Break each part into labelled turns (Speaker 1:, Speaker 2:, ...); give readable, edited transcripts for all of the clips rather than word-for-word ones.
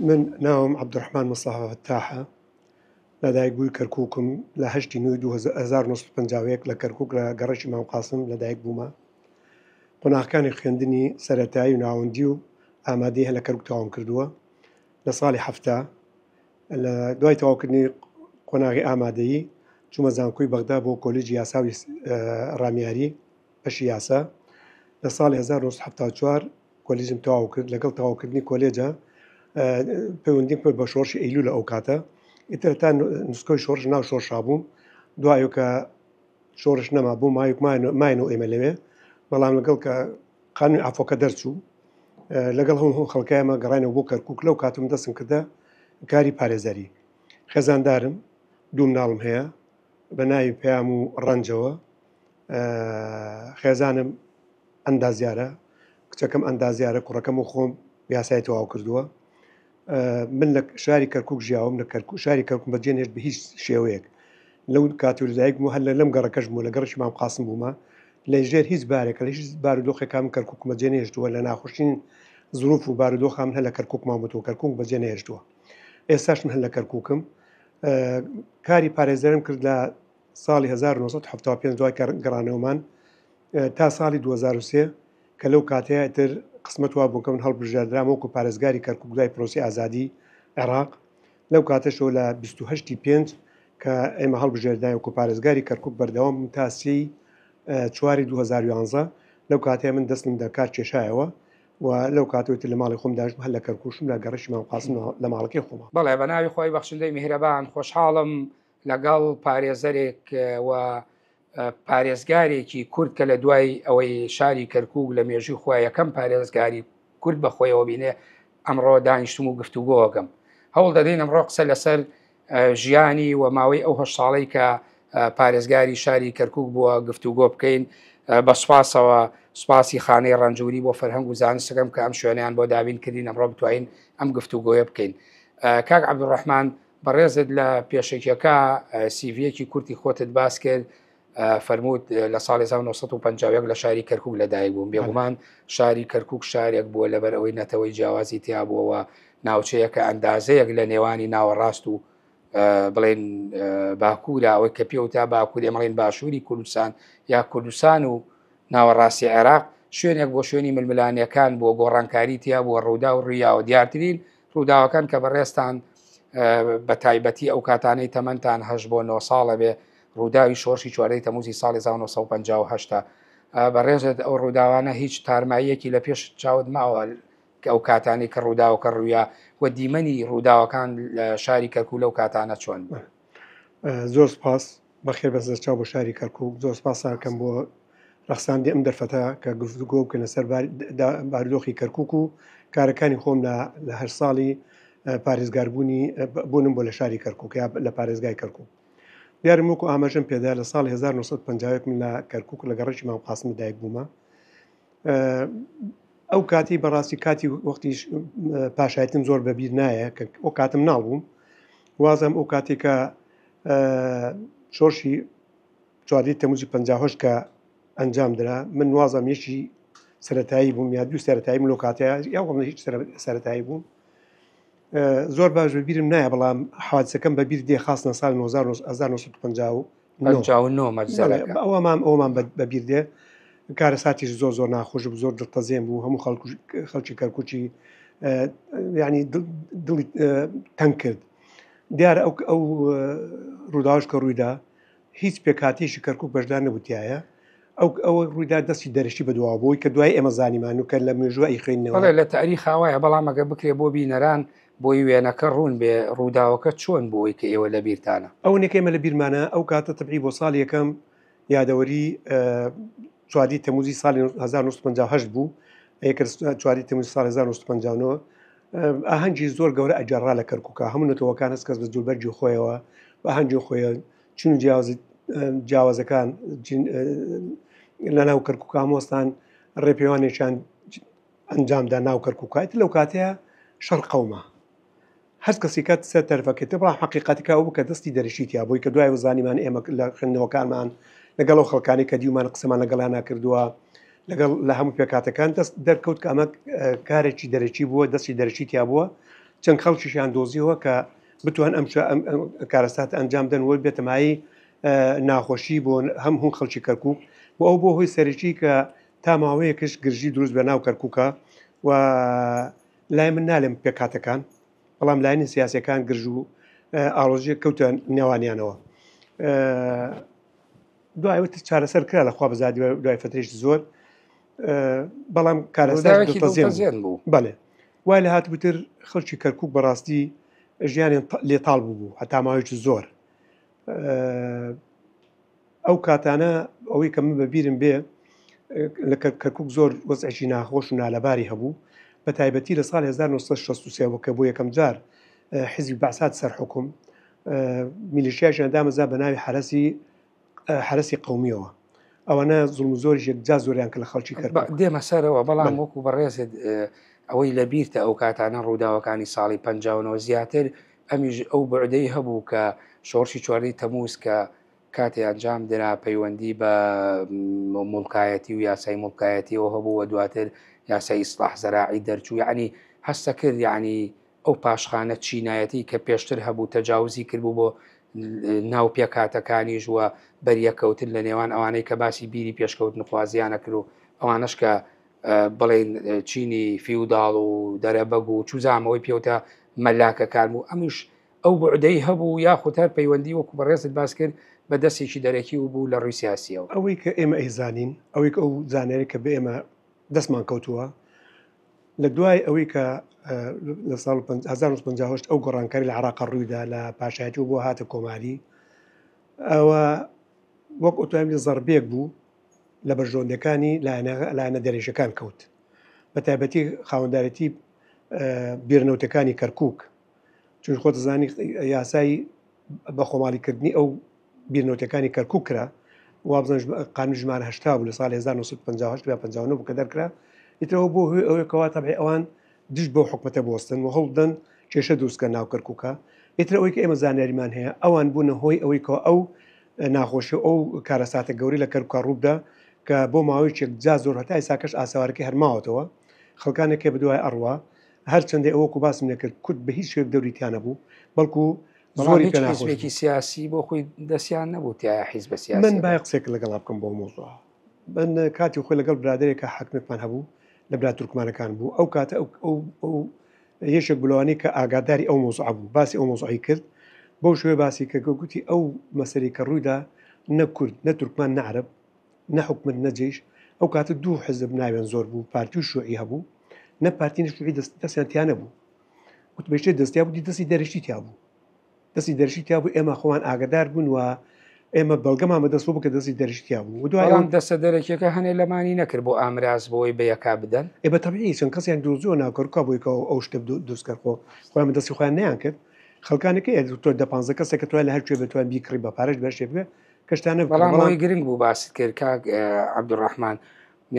Speaker 1: من ناوم عەبدولڕەحمان مستەفا فەتاحە، لەدایکبووی کەرکووکم، لە هەشتی نوێی 1951 لە کەرکووک لە گەڕەکی مام قاسم لەدایک بوومە. قۆناغەکانی خوێندنی سەرەتایی و ناوەندی و ئامادەیی هەر لە کەرکووک تەواوم کردووە. لە ساڵی 70 لە دوای تەواوکردنی قۆناغی ئامادەیی چوومە زانکۆی بەغدا بۆ کۆلێجی یاسا و ڕامیاری بەشی یاسا. لە ساڵی 1974 کۆلێجم تەواو کرد. لەگەڵ تەواوکردنی کۆلێجە پەیوەندیم کرد بە شۆڕشی ئەیلوول. ئەو کاتە ئیتر تا نسکۆی شۆڕش ناو شۆڕشا بووم. دوایەوە کە شۆڕش نەما بۆ مایک ماینەوە ئێمە لەوێ، بەڵام لەگەڵ کە قانونی عەفوەکە دەرچوو لەگەڵ هەموو خەڵکایمە گەڕاینەوە بۆ کەرکوک. لەو کاتم دەستم کردە کاری پارێزەری. خێزاندارم، دوو مناڵم هەیە بە ناوی پەیام و ڕەنجەوە. خێزانم ئەندازیارە، کچەکەم ئەندازیارە، کوڕەکەم و خۆم یاسای تەواو کردووە. من لە شاری کەرکک ژیاوم، لە کەرکک شاری کەرکک بەجێ نێشت بە هیچ شێوەیەک. لەو کاتی لەدایک بوو هەر لە لەم گەڕەکەش بوو، لە گەڕەکی مام قاسم بوومە. لە ژێر هیچ بارێکە لە هیچ بارودۆخێکا من کەرککم بەجێ نێشتووە. لە ناخۆشترین زروف و بارودۆخا من هەر لە کەرکک ماومەتەوە، کەرکک بەجێ نێشتووە. ئێستاش من هەر لە کەرککم. کاری پارێزەرم کرد لە ساڵی 1975 دوای گەڕانەوەمان تا ساڵی 2003 کە لەو کاتەیە ئیتر قسمەت وا بوو کە من هەڵبژێردرام وەکو پارێزگاری کەرکوک دوای پرۆسی ئازادی عێراق. لەو کاتەشەوە لە 28 پێنج کە ئێمە هەڵبژێردای وەکو پارێزگاری کەرکوک بەردەوام بووم تا سێی چواری 2011. لەو کاتەیە من دەستم لە کار کێشایەوە و لەو کاتەوە تر لە ماڵی خۆم داشتم، هەر لە کەرکوشم لە گەڕەکی مام قاسم لە ماڵەکەی خۆمە.
Speaker 2: بەڵێ، بە ناوی خوای بەخشندەی میهرەبان. خۆشحاڵم لەگەڵ پارێزەرێک و پارێزگارێکی کورد کە لە دوای ئەوەی شاری کەرکوک لە مێژووی خۆی یەکەم پارێزگاری کورد بە خۆیەوە بینێ ئەمڕۆ دانیشتم و گفتوگۆکەم. هەوڵ دەدەین ئەمڕۆ قسە لەسەر ژیانی و ماوەی ئەو 8 ساڵەی کە پارێزگاری شاری کەرکوک بووە گفتوگۆ بکەین. بە سوپاسەوە سوپاسی خانەی ڕەنجوری بۆ فەرهەنگ و زانستەکەم کە ئەم شوێنیان بۆ دابین کردین ئەمڕۆ بتوانین ئەم گفتوگۆیە بکەین. کاک عەبدولڕەحمان، بەڕێزت لە پێشەکیەکە سیڤیەکی کورتی خۆتت باس کرد، فەرمووت لە ساڵی 1951 لە شاری کەرکک لەدایک بووم. بێگومان شاری کەرکک شارێک بووە لەبەر ئەوەی نەتەوەی جیاوازی تیا بووەوە، ناوچەیەکە ئەندازەیەک لە نێوانی ناوەڕاست و بڵێن باکوورە، ئەوەی کە پێوتا باکوور ئێمەڵێن باشووری کوردستان یا کوردستان و ناوەڕاستی عێراق، شوێنێک بۆ شوێنی ململانێکان بووە، گۆڕانکاری تیا بووە، ڕوودا و ڕوویاوە. دیارترین ڕووداوەکان کە بەڕێزتان بە تایبەتی ئەو کاتانەی تەمەنتان هەش بۆ 9 ساڵە بێ، ڕووداوی شۆڕشی چواردەی تەموزی ساڵی 1950. بەڕێزت ئەو ڕووداوانە هیچ تارماییەکی لە پێش چاوت ماوە کە ئەو کاتانەی کە ڕووداوەکە ڕوویا و دیمەنی ڕووداوەکان لە شاری کەرکوک لەو کاتانە چۆن بوو؟
Speaker 1: زۆر سپاس. بەخێر بە سەرچاو بۆ شاری کەرکوک. زۆر سپاستان کەم بۆ ڕەخساندی ئەم دەرفەتە کە گفتوگۆ بکەین لەسەر بارودۆخی کەرکوک و کارەکانی خۆم لە هەر ساڵی پارێزگاربوونی بوونم بۆ لە شاری کەرکوک یا لە پارێزگای کەرکوک. دیارم وەکو ئاماژەم پێدا لە ساڵی 1950 من لە کەرکوک لە گەڕەکی مام قاسم دایک بوومە. ئەو کاتی بەڕاستی کاتی وەختی پاشایەتیم زۆر بەبیر نایە کە ئەو کاتم ناڵ بووم. وازم ئەو کاتێک کە شۆرشی چواردەی تەموزی 58 کە ئەنجام درا، من وازم یەکی سەتایی بووم یا دوو سەتایی من لەو کاتەیە یا وەڵام هیچ سەتایی بووم. زۆر باش بەبیرم نایە، بەڵام حوادسەکەم بەبیر دێ، خاص لە ساڵی 1959 ئەومان ئەومان بەبیر دێ. کارەساتیش زۆر زۆر ناخۆش بوو، زۆر دڵتەزێن بوو. هەموو خەڵکی کەرکوکی ینی دڵی تەنگ کرد. دیارە ئەو ڕووداوش کە ڕوویدا هیچ پێکهاتەیەکی کەرکوک بەشدار نەبووتایە. ئەو ئەوە ڕوویدا دەستی دەرەکی بەدواوە بۆی کە دوای ئێمە زانیمان و کە لە مێژووە ئەیخوێنینەوە.
Speaker 2: بەڵێ لە تاریخا وایە، بەڵام ئەگەر بکرێ بۆ بینەران بۆی وێنەکە ڕوون بێ ڕووداوەکە چۆن بووی کە ئێوە لە بیرتانە؟
Speaker 1: ئەوەنەی کە ئێمە لە بیرمانە ئەو کاتە تەبعی بۆ ساڵی یەکەم یادەوەری چواردەی تەموزی ساڵی 1958 بوو، یەکە چواردەی تەموزی ساڵی 1959 ئاهەنگی زۆر گەورە ئەگەڕا لە کەرکووکە. هەموو نەتەوەکان هەست کەس بە جلوبەرگی خۆیەوە بە ئاهەنگی خۆیە چون جیاوازەکان لە ناو کەرکووکە هەمۆستان ڕێپێوانێکیان ئەنجامدا ناو کەرکووکایت. لەو کاتەیە شەڕ قەوما، هەر کەسی کات سەر تەرفەکەی تر، بەڵام حەقیقەتەکە ئەو بوو کە دەستی دەرەکی تیا بووی کە دوای زانیمان ئێمە لە خوێندنەوەکانمان لەگەڵ ئەو خەڵکانی کە دیومان قسەمان لەگەڵیانا کردووە لەگەڵ لە هەموو پێکاتەکان دەست دەرکەوت کە ئەمە کارێکی دەرەکی بووە، دەستی دەرەکی تیا بووە. چەند خەڵکیشیان دۆزیەوە کە بتوان ئەم کارەساتە ئەنجام دەن وەی بێتە مایەی ناخۆشی بۆ هەم هون خەڵکی کەرکک و ئەو بۆ هۆی سەرەکی کە تا ماوەیەکش گرژی دروست بە ناو کەرکووکە و لای من نالێم پێکهاتەکان بەڵام لایەنی سیاسەکان گرژ و ئاڵۆزیەک کەوتە نێوانیانەوە دوای وت چارەسەر کرا لە خوا بەزادی دوای فترێکی زۆر بەڵام کارەساتێکی دڵتەزێن بوو بەڵێ وای لە هاتبووتر خەڵکی کەرکک بەڕاستی ژیانیان لێتاڵ بوو هەتا ماوەیەکی زۆر ئەو کاتانە ئەوەی کە من بەبیرم بێ لە کەرکک زۆر وەزعێکی ناخۆش و نالەباری هەبوو بە تایبەتی لە ساڵ 1963 کە بۆ یەکەم جار حیزبی بەعسات سەر حکوم میلیشیاشیان دامەزا بە ناوی حرەسی حرەسی قومیەوە ئەوانە زوڵم و زۆریش یەکجار زۆریان کرد لە خەڵکی کەرکوک.
Speaker 2: دێمە سەرەوە بەڵام وەکو بەڕێزت ئەوەی لە بیرتە ئەو کاتانە ڕووداوەکانی ساڵی 59 زیاتر ئەمیش ئەو بەعدەی هەبوو کە شۆڕشی چواردەی تەمووز کە کاتێ ئەنجام درا پەیوەندی بە موڵکایەتی و یاسای موڵکایەتیەوە هەبوو و دواتر یاسای ئیسلاح زەراعی دەرچوو یعنی هەستە کرد یعنی ئەو پاشخانە چینایەتی کە پێشتر هەبوو تەجاوزی کردبوو بۆ ناو پێکهاتەکانیش و بەریەککەوتن لە نێوان ئەوانەی کە باسی بیری پێشکەوتنخوازیانە کرد و ئەوانەش کە بڵێن چینی فیوداڵ و دەرەبەگ و چوزامەوەی پێوتە مەلاکەکان بوو ئەمیش ئەو بوعدەی هەبوو یاخود هەر پەیوەندی وەکو بەڕێزت باس کرد بە دەستێکی دەرەکی و بوو لە ڕووی سیاسیەوە.
Speaker 1: ئەوەی کە ئێمە ئەیزانین، ئەوەی کە ئەو زانیاری کە بە ئێمە دەستمان کەوتووە، لە دوای ئەوەی کە لە ساڵ 1958 ئەو گۆڕانکاری لە عراق ڕوویدا لە پاشایەتی و بۆ هاتە کۆماری ئەوە وەک ئۆتۆمبیل زەربێک بوو لە بەرژەوەندەکانی لایەنە دەرێژەکان کەوت بە تایبەتی خاوەندارێتی بیرنەوتەکانی کەرکک چون خۆت زانی یاسای بە خۆماڵیکردنی ئەو بیرنەوتەکانی کەرکوک کرا وابزانم قانون ژمارە 80 بوو لە ساڵی 1958 یا 59 بوو کە دەرکرا ئیترەوە بۆ هۆی ئەوەی کەوا تەبعی ئەوان دژ بەو حکومەتە بوەستن و هەوڵدەن کێشە دروستکەن ناو کەرکوکە ئیتر ئەوەی کە ئێمە زانیاریمان هەیە ئەوان بوونە هۆی ئەوەی کە ئەو ناخۆشی و ئەو کارەساتە گەورەی لە کەرکوکا ڕووبدا کە بۆ ماوەیەکی جا زۆر هەتا ئێستاکەش ئاسەوارەکەی هەر ماوەتەوە خەڵکانێک بەدوای ئەڕوا هەرچەندەی ئەوەکو باسم لێکرد کورد بە هیچ شێوەیەک دەوری تیا نەبوو بەڵکو
Speaker 2: زۆری پێ ناخۆش حیزبێکی سیاسی بۆ خۆی دەستیان نەبوو تایە حیزبە سیاسی
Speaker 1: من بای قسێک لەگەڵا بکەم بۆ مۆزوع من کاتی خۆی لەگەڵ برادێک کە حاکمێکمان هەبوو لە برا تورکمانەکان بوو ئەو کاتە ئەو ئەو ئەو یەکێک بلوانی کە ئاگاداری ئەو مۆزوع بوو باسی ئەو مۆزوعی کرد بەو شوێ باسی کە گوتی ئەو مەسەری کە ڕوویدا نە کورد نە تورکمان نە عەرەب نە حکومت نە جەیش ئەو کاتە دوو حزب ناویان زۆر بوو پارتی و شوعی هەبوو نە پارتی نە شوعی دەستیان تیا نەبوو وتبێشتر دەستیا بوو دەستی دەرشتی تیا بوو دەستی دەرشی تیا بوو ئێمە خۆمان ئاگدار بوون و ئێمە بەڵگەمان بەدەست بوو کە دەستی دەرشتی تیا بوو و
Speaker 2: دوای ئەوان دەستە دەرەکیەکە هەنێ لەمانی نەکرد بۆ ئامراز بۆی بە یەکا بدەن
Speaker 1: ئێ بە تەبیعی چەند کەسیان دۆزیەوە ناو کەرکوکا بۆی کە ئەو شتە دروست کەن خۆ خۆیان بە دەستی خۆیان نەیان کرد خەڵکانێک هەیە تۆ دە پانزە کەسێک کە توای لە هەر کوێ بتوان بیکڕی بە پارەش بەر شتێ بێ کەشتانە
Speaker 2: بەڵام ئەوەی گرنگ بوو باست کرد کاک عەبدولڕەحمان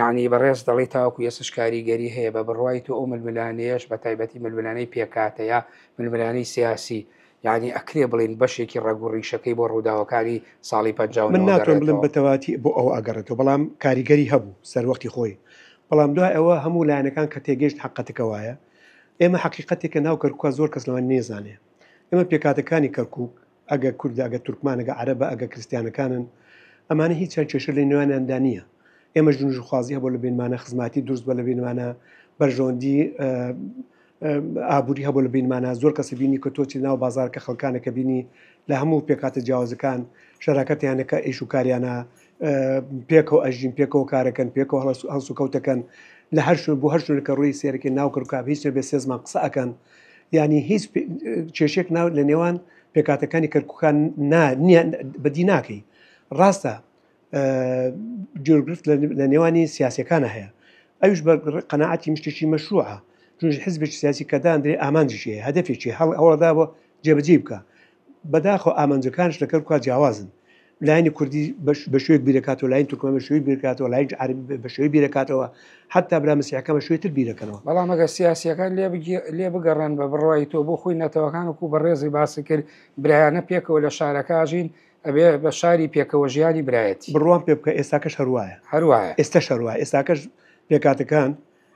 Speaker 2: یعنی بەڕێز دەڵی تاوەکو ئێستش کاریگەری هەیە بە بڕوای تۆ ئەو ململانێیەش بە تایبەتی ململانێی پێکهاتە یا ململانێی سیاسی یعنی ئەکرێ بڵین بەشێکی ڕەگ و ڕیشەکەی بۆ ڕووداوەکانی ساڵی
Speaker 1: من 59 ناتوانم بڵێم بە تەواتی بۆ ئەوە ئەگەڕێتەوە بەڵام کاریگەری هەبوو سەروەختی خۆی بەڵام دوای ئەوە هەموو لایەنەکان کە تێگەیشت حەقەتەکە وایە ئێمە حەقیقەتێکە ناو کەرکوکا زۆر کەس لەوان نێزانێ ئێمە پێکهاتەکانی کەرکوک ئەگەر کوردە ئەگەر تورکمانە ئەگەر عەرەبە ئەگەر کریستیانەکانن ئەمانە هیچیان کێشە لە نێوانیاندا نییە ئێمە ژنژخوازی هەبوو لە بینمانە خزماتی دروست بە لە بینمانە بەرژەوەندی ئابووری هەبوو لە بینمانە زۆر کەسی بینی کە تۆچی ناو بازار کە خەڵکانێکە بینی لە هەموو پێکاتە جیاوازەکان شەراکەتیانەکە ئیش و کاریانە پێکەوە ئەژین پێکەوە کارەکەن پێکەوە هەڵس و کەوتەکەن لە هەر شوێن بۆ هەر شوێنەکە ڕووی سێرەکە ناو کەرکاب هیچ نەبێ سێ زمان قسە ئەکەن یعنی هیچ کێشێک ناو لە نێوان پێکاتەکانی کەرکوکان نییە بەدی ناکەی ڕاستە جۆرگرفت لە نێوانی سیاسەکانە هەیە ئەوش بە قەنەعەتی مشتێکی مەشروعە چون حزبێکی سیاسی کە داندرێ ئامانجیشی هەیە هەدەفێکی هەڵ هەوڵدا بۆ جێبەجێ بکە بەداخەوە ئامانجەکانش لە کەرکوکا جیاوازن لایەنی کوردی بە شێوەیەک بیرەکاتەوە لایەنی تورکمان بە شێوەیەک بیرکاتەوە لایەنی عەرەبی بە شێوەی بیرەکاتەوە حتا برا مەسیحەکان بە شێوەی تر بیرەکەنەوە.
Speaker 2: بەڵام ئەگەر سیاسیەکان لێ بگەڕێن بە بڕوای تۆ بۆ خۆی نەتەوەکان وەکو بەڕێزی باسی کرد برایانە پێکەوە لە شارەکە ئەژین ئەبێ بە شاری پێکەوە ژیانی برایەتی.
Speaker 1: بڕوام پێ بکە ئێستاکەش هەر وایە.
Speaker 2: هەر وایە.
Speaker 1: ئێستاش هەر وایە ئێستاکەش پێکهاتەکان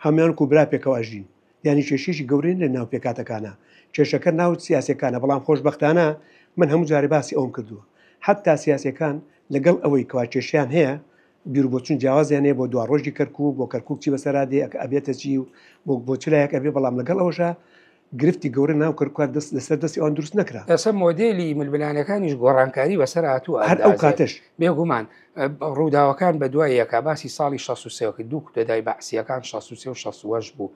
Speaker 1: هەموویان وەکو برا پێکەوە ئەژین. یانی کێشەیەکی گەورەی لە ناو پێکهاتەکانە. کێشەکە ناو سیاسەکانە بەڵام خۆشببختانە من هەموو جارێ باسی ئەوم کردووە حتا سیاسەکان لەگەڵ ئەوەی کەوا کێشیان هەیە بیروبۆچون جیاوازیان هەیە بۆ دواڕۆژی کەرکوک بۆ کەرکوک چی بەسەرا دێ ئەبێتە چی و بۆ بۆ چ لایەک ئەبێ بەڵام لەگەڵ ئەوەشا گرفتی گەورە ناو کەرکوک دەست لەسەر دەستی ئەوان دروست نەکرا.
Speaker 2: ئێستا مۆدێلی ململانێکانیش گۆڕانکاری بەسەر هاتووە
Speaker 1: هەر ئەو کاتەش.
Speaker 2: بێگومان ڕووداوەکان بە دوای یەکا باسی ساڵی 63 کرد دوو کودەتای بەعسییەکان 63 و 68 بوو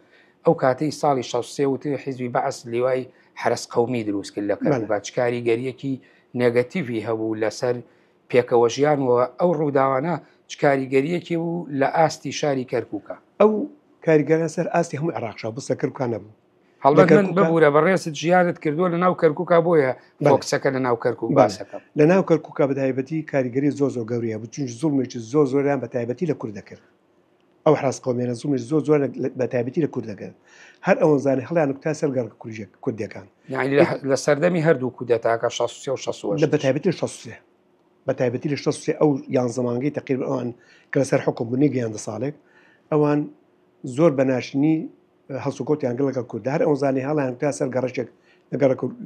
Speaker 2: ئەو کاتەی ساڵی 63 وتری حیزبی بەعس لیوای حەرەس قەومی دروست کرد لە کەرکوک چ کاریگەرییەکی نێگەتیڤی هەبوو لەسەر پێکەوەژیان و ئەو ڕووداوانە چ کاریگەرییەکی بوو لە ئاستی شاری کەرکووکا؟
Speaker 1: ئەو کاریگەریە سەر ئاستی هەموو عێراقشا بەس لە کەرکووکا نەبوو.
Speaker 2: هەڵبەت من ببوورە بەڕێزت ژیانت کردووە لە ناو کەرکووکا بۆیە فۆکسەکە لە ناو کەرکووک باسەکەم.
Speaker 1: لە ناو کەرکووکا بە تایبەتی کاریگەری زۆر زۆر گەورەی هەبوو چونکی زوڵمێکی زۆر زۆریان بە تایبەتی لە کورد دەکرد. ئەو حراس قەومیانە زوڵمی زۆر زۆر بە تایبەتی لە کورد دەکرد. هەر ئەوەنزانە هەڵیان کوتا سەر گەڕەکە کوردیەکان.
Speaker 2: یانی لە سەردەمی هەردوو کودەتاکە 63 و 68.
Speaker 1: لە بە تایبەتی 63. بە تایبەتی لە 63 ئەو یانزە مانگەی تەقریبا ئەوان کە لەسەر حوکم بوون نەیگەیاندە ساڵێک ئەوان زۆر بە ناشرینی هەڵسوکەوتیان کرد لەگەڵ کورد هەر ئەوزانەی هەڵیان تا سەر گەڕەکێک لە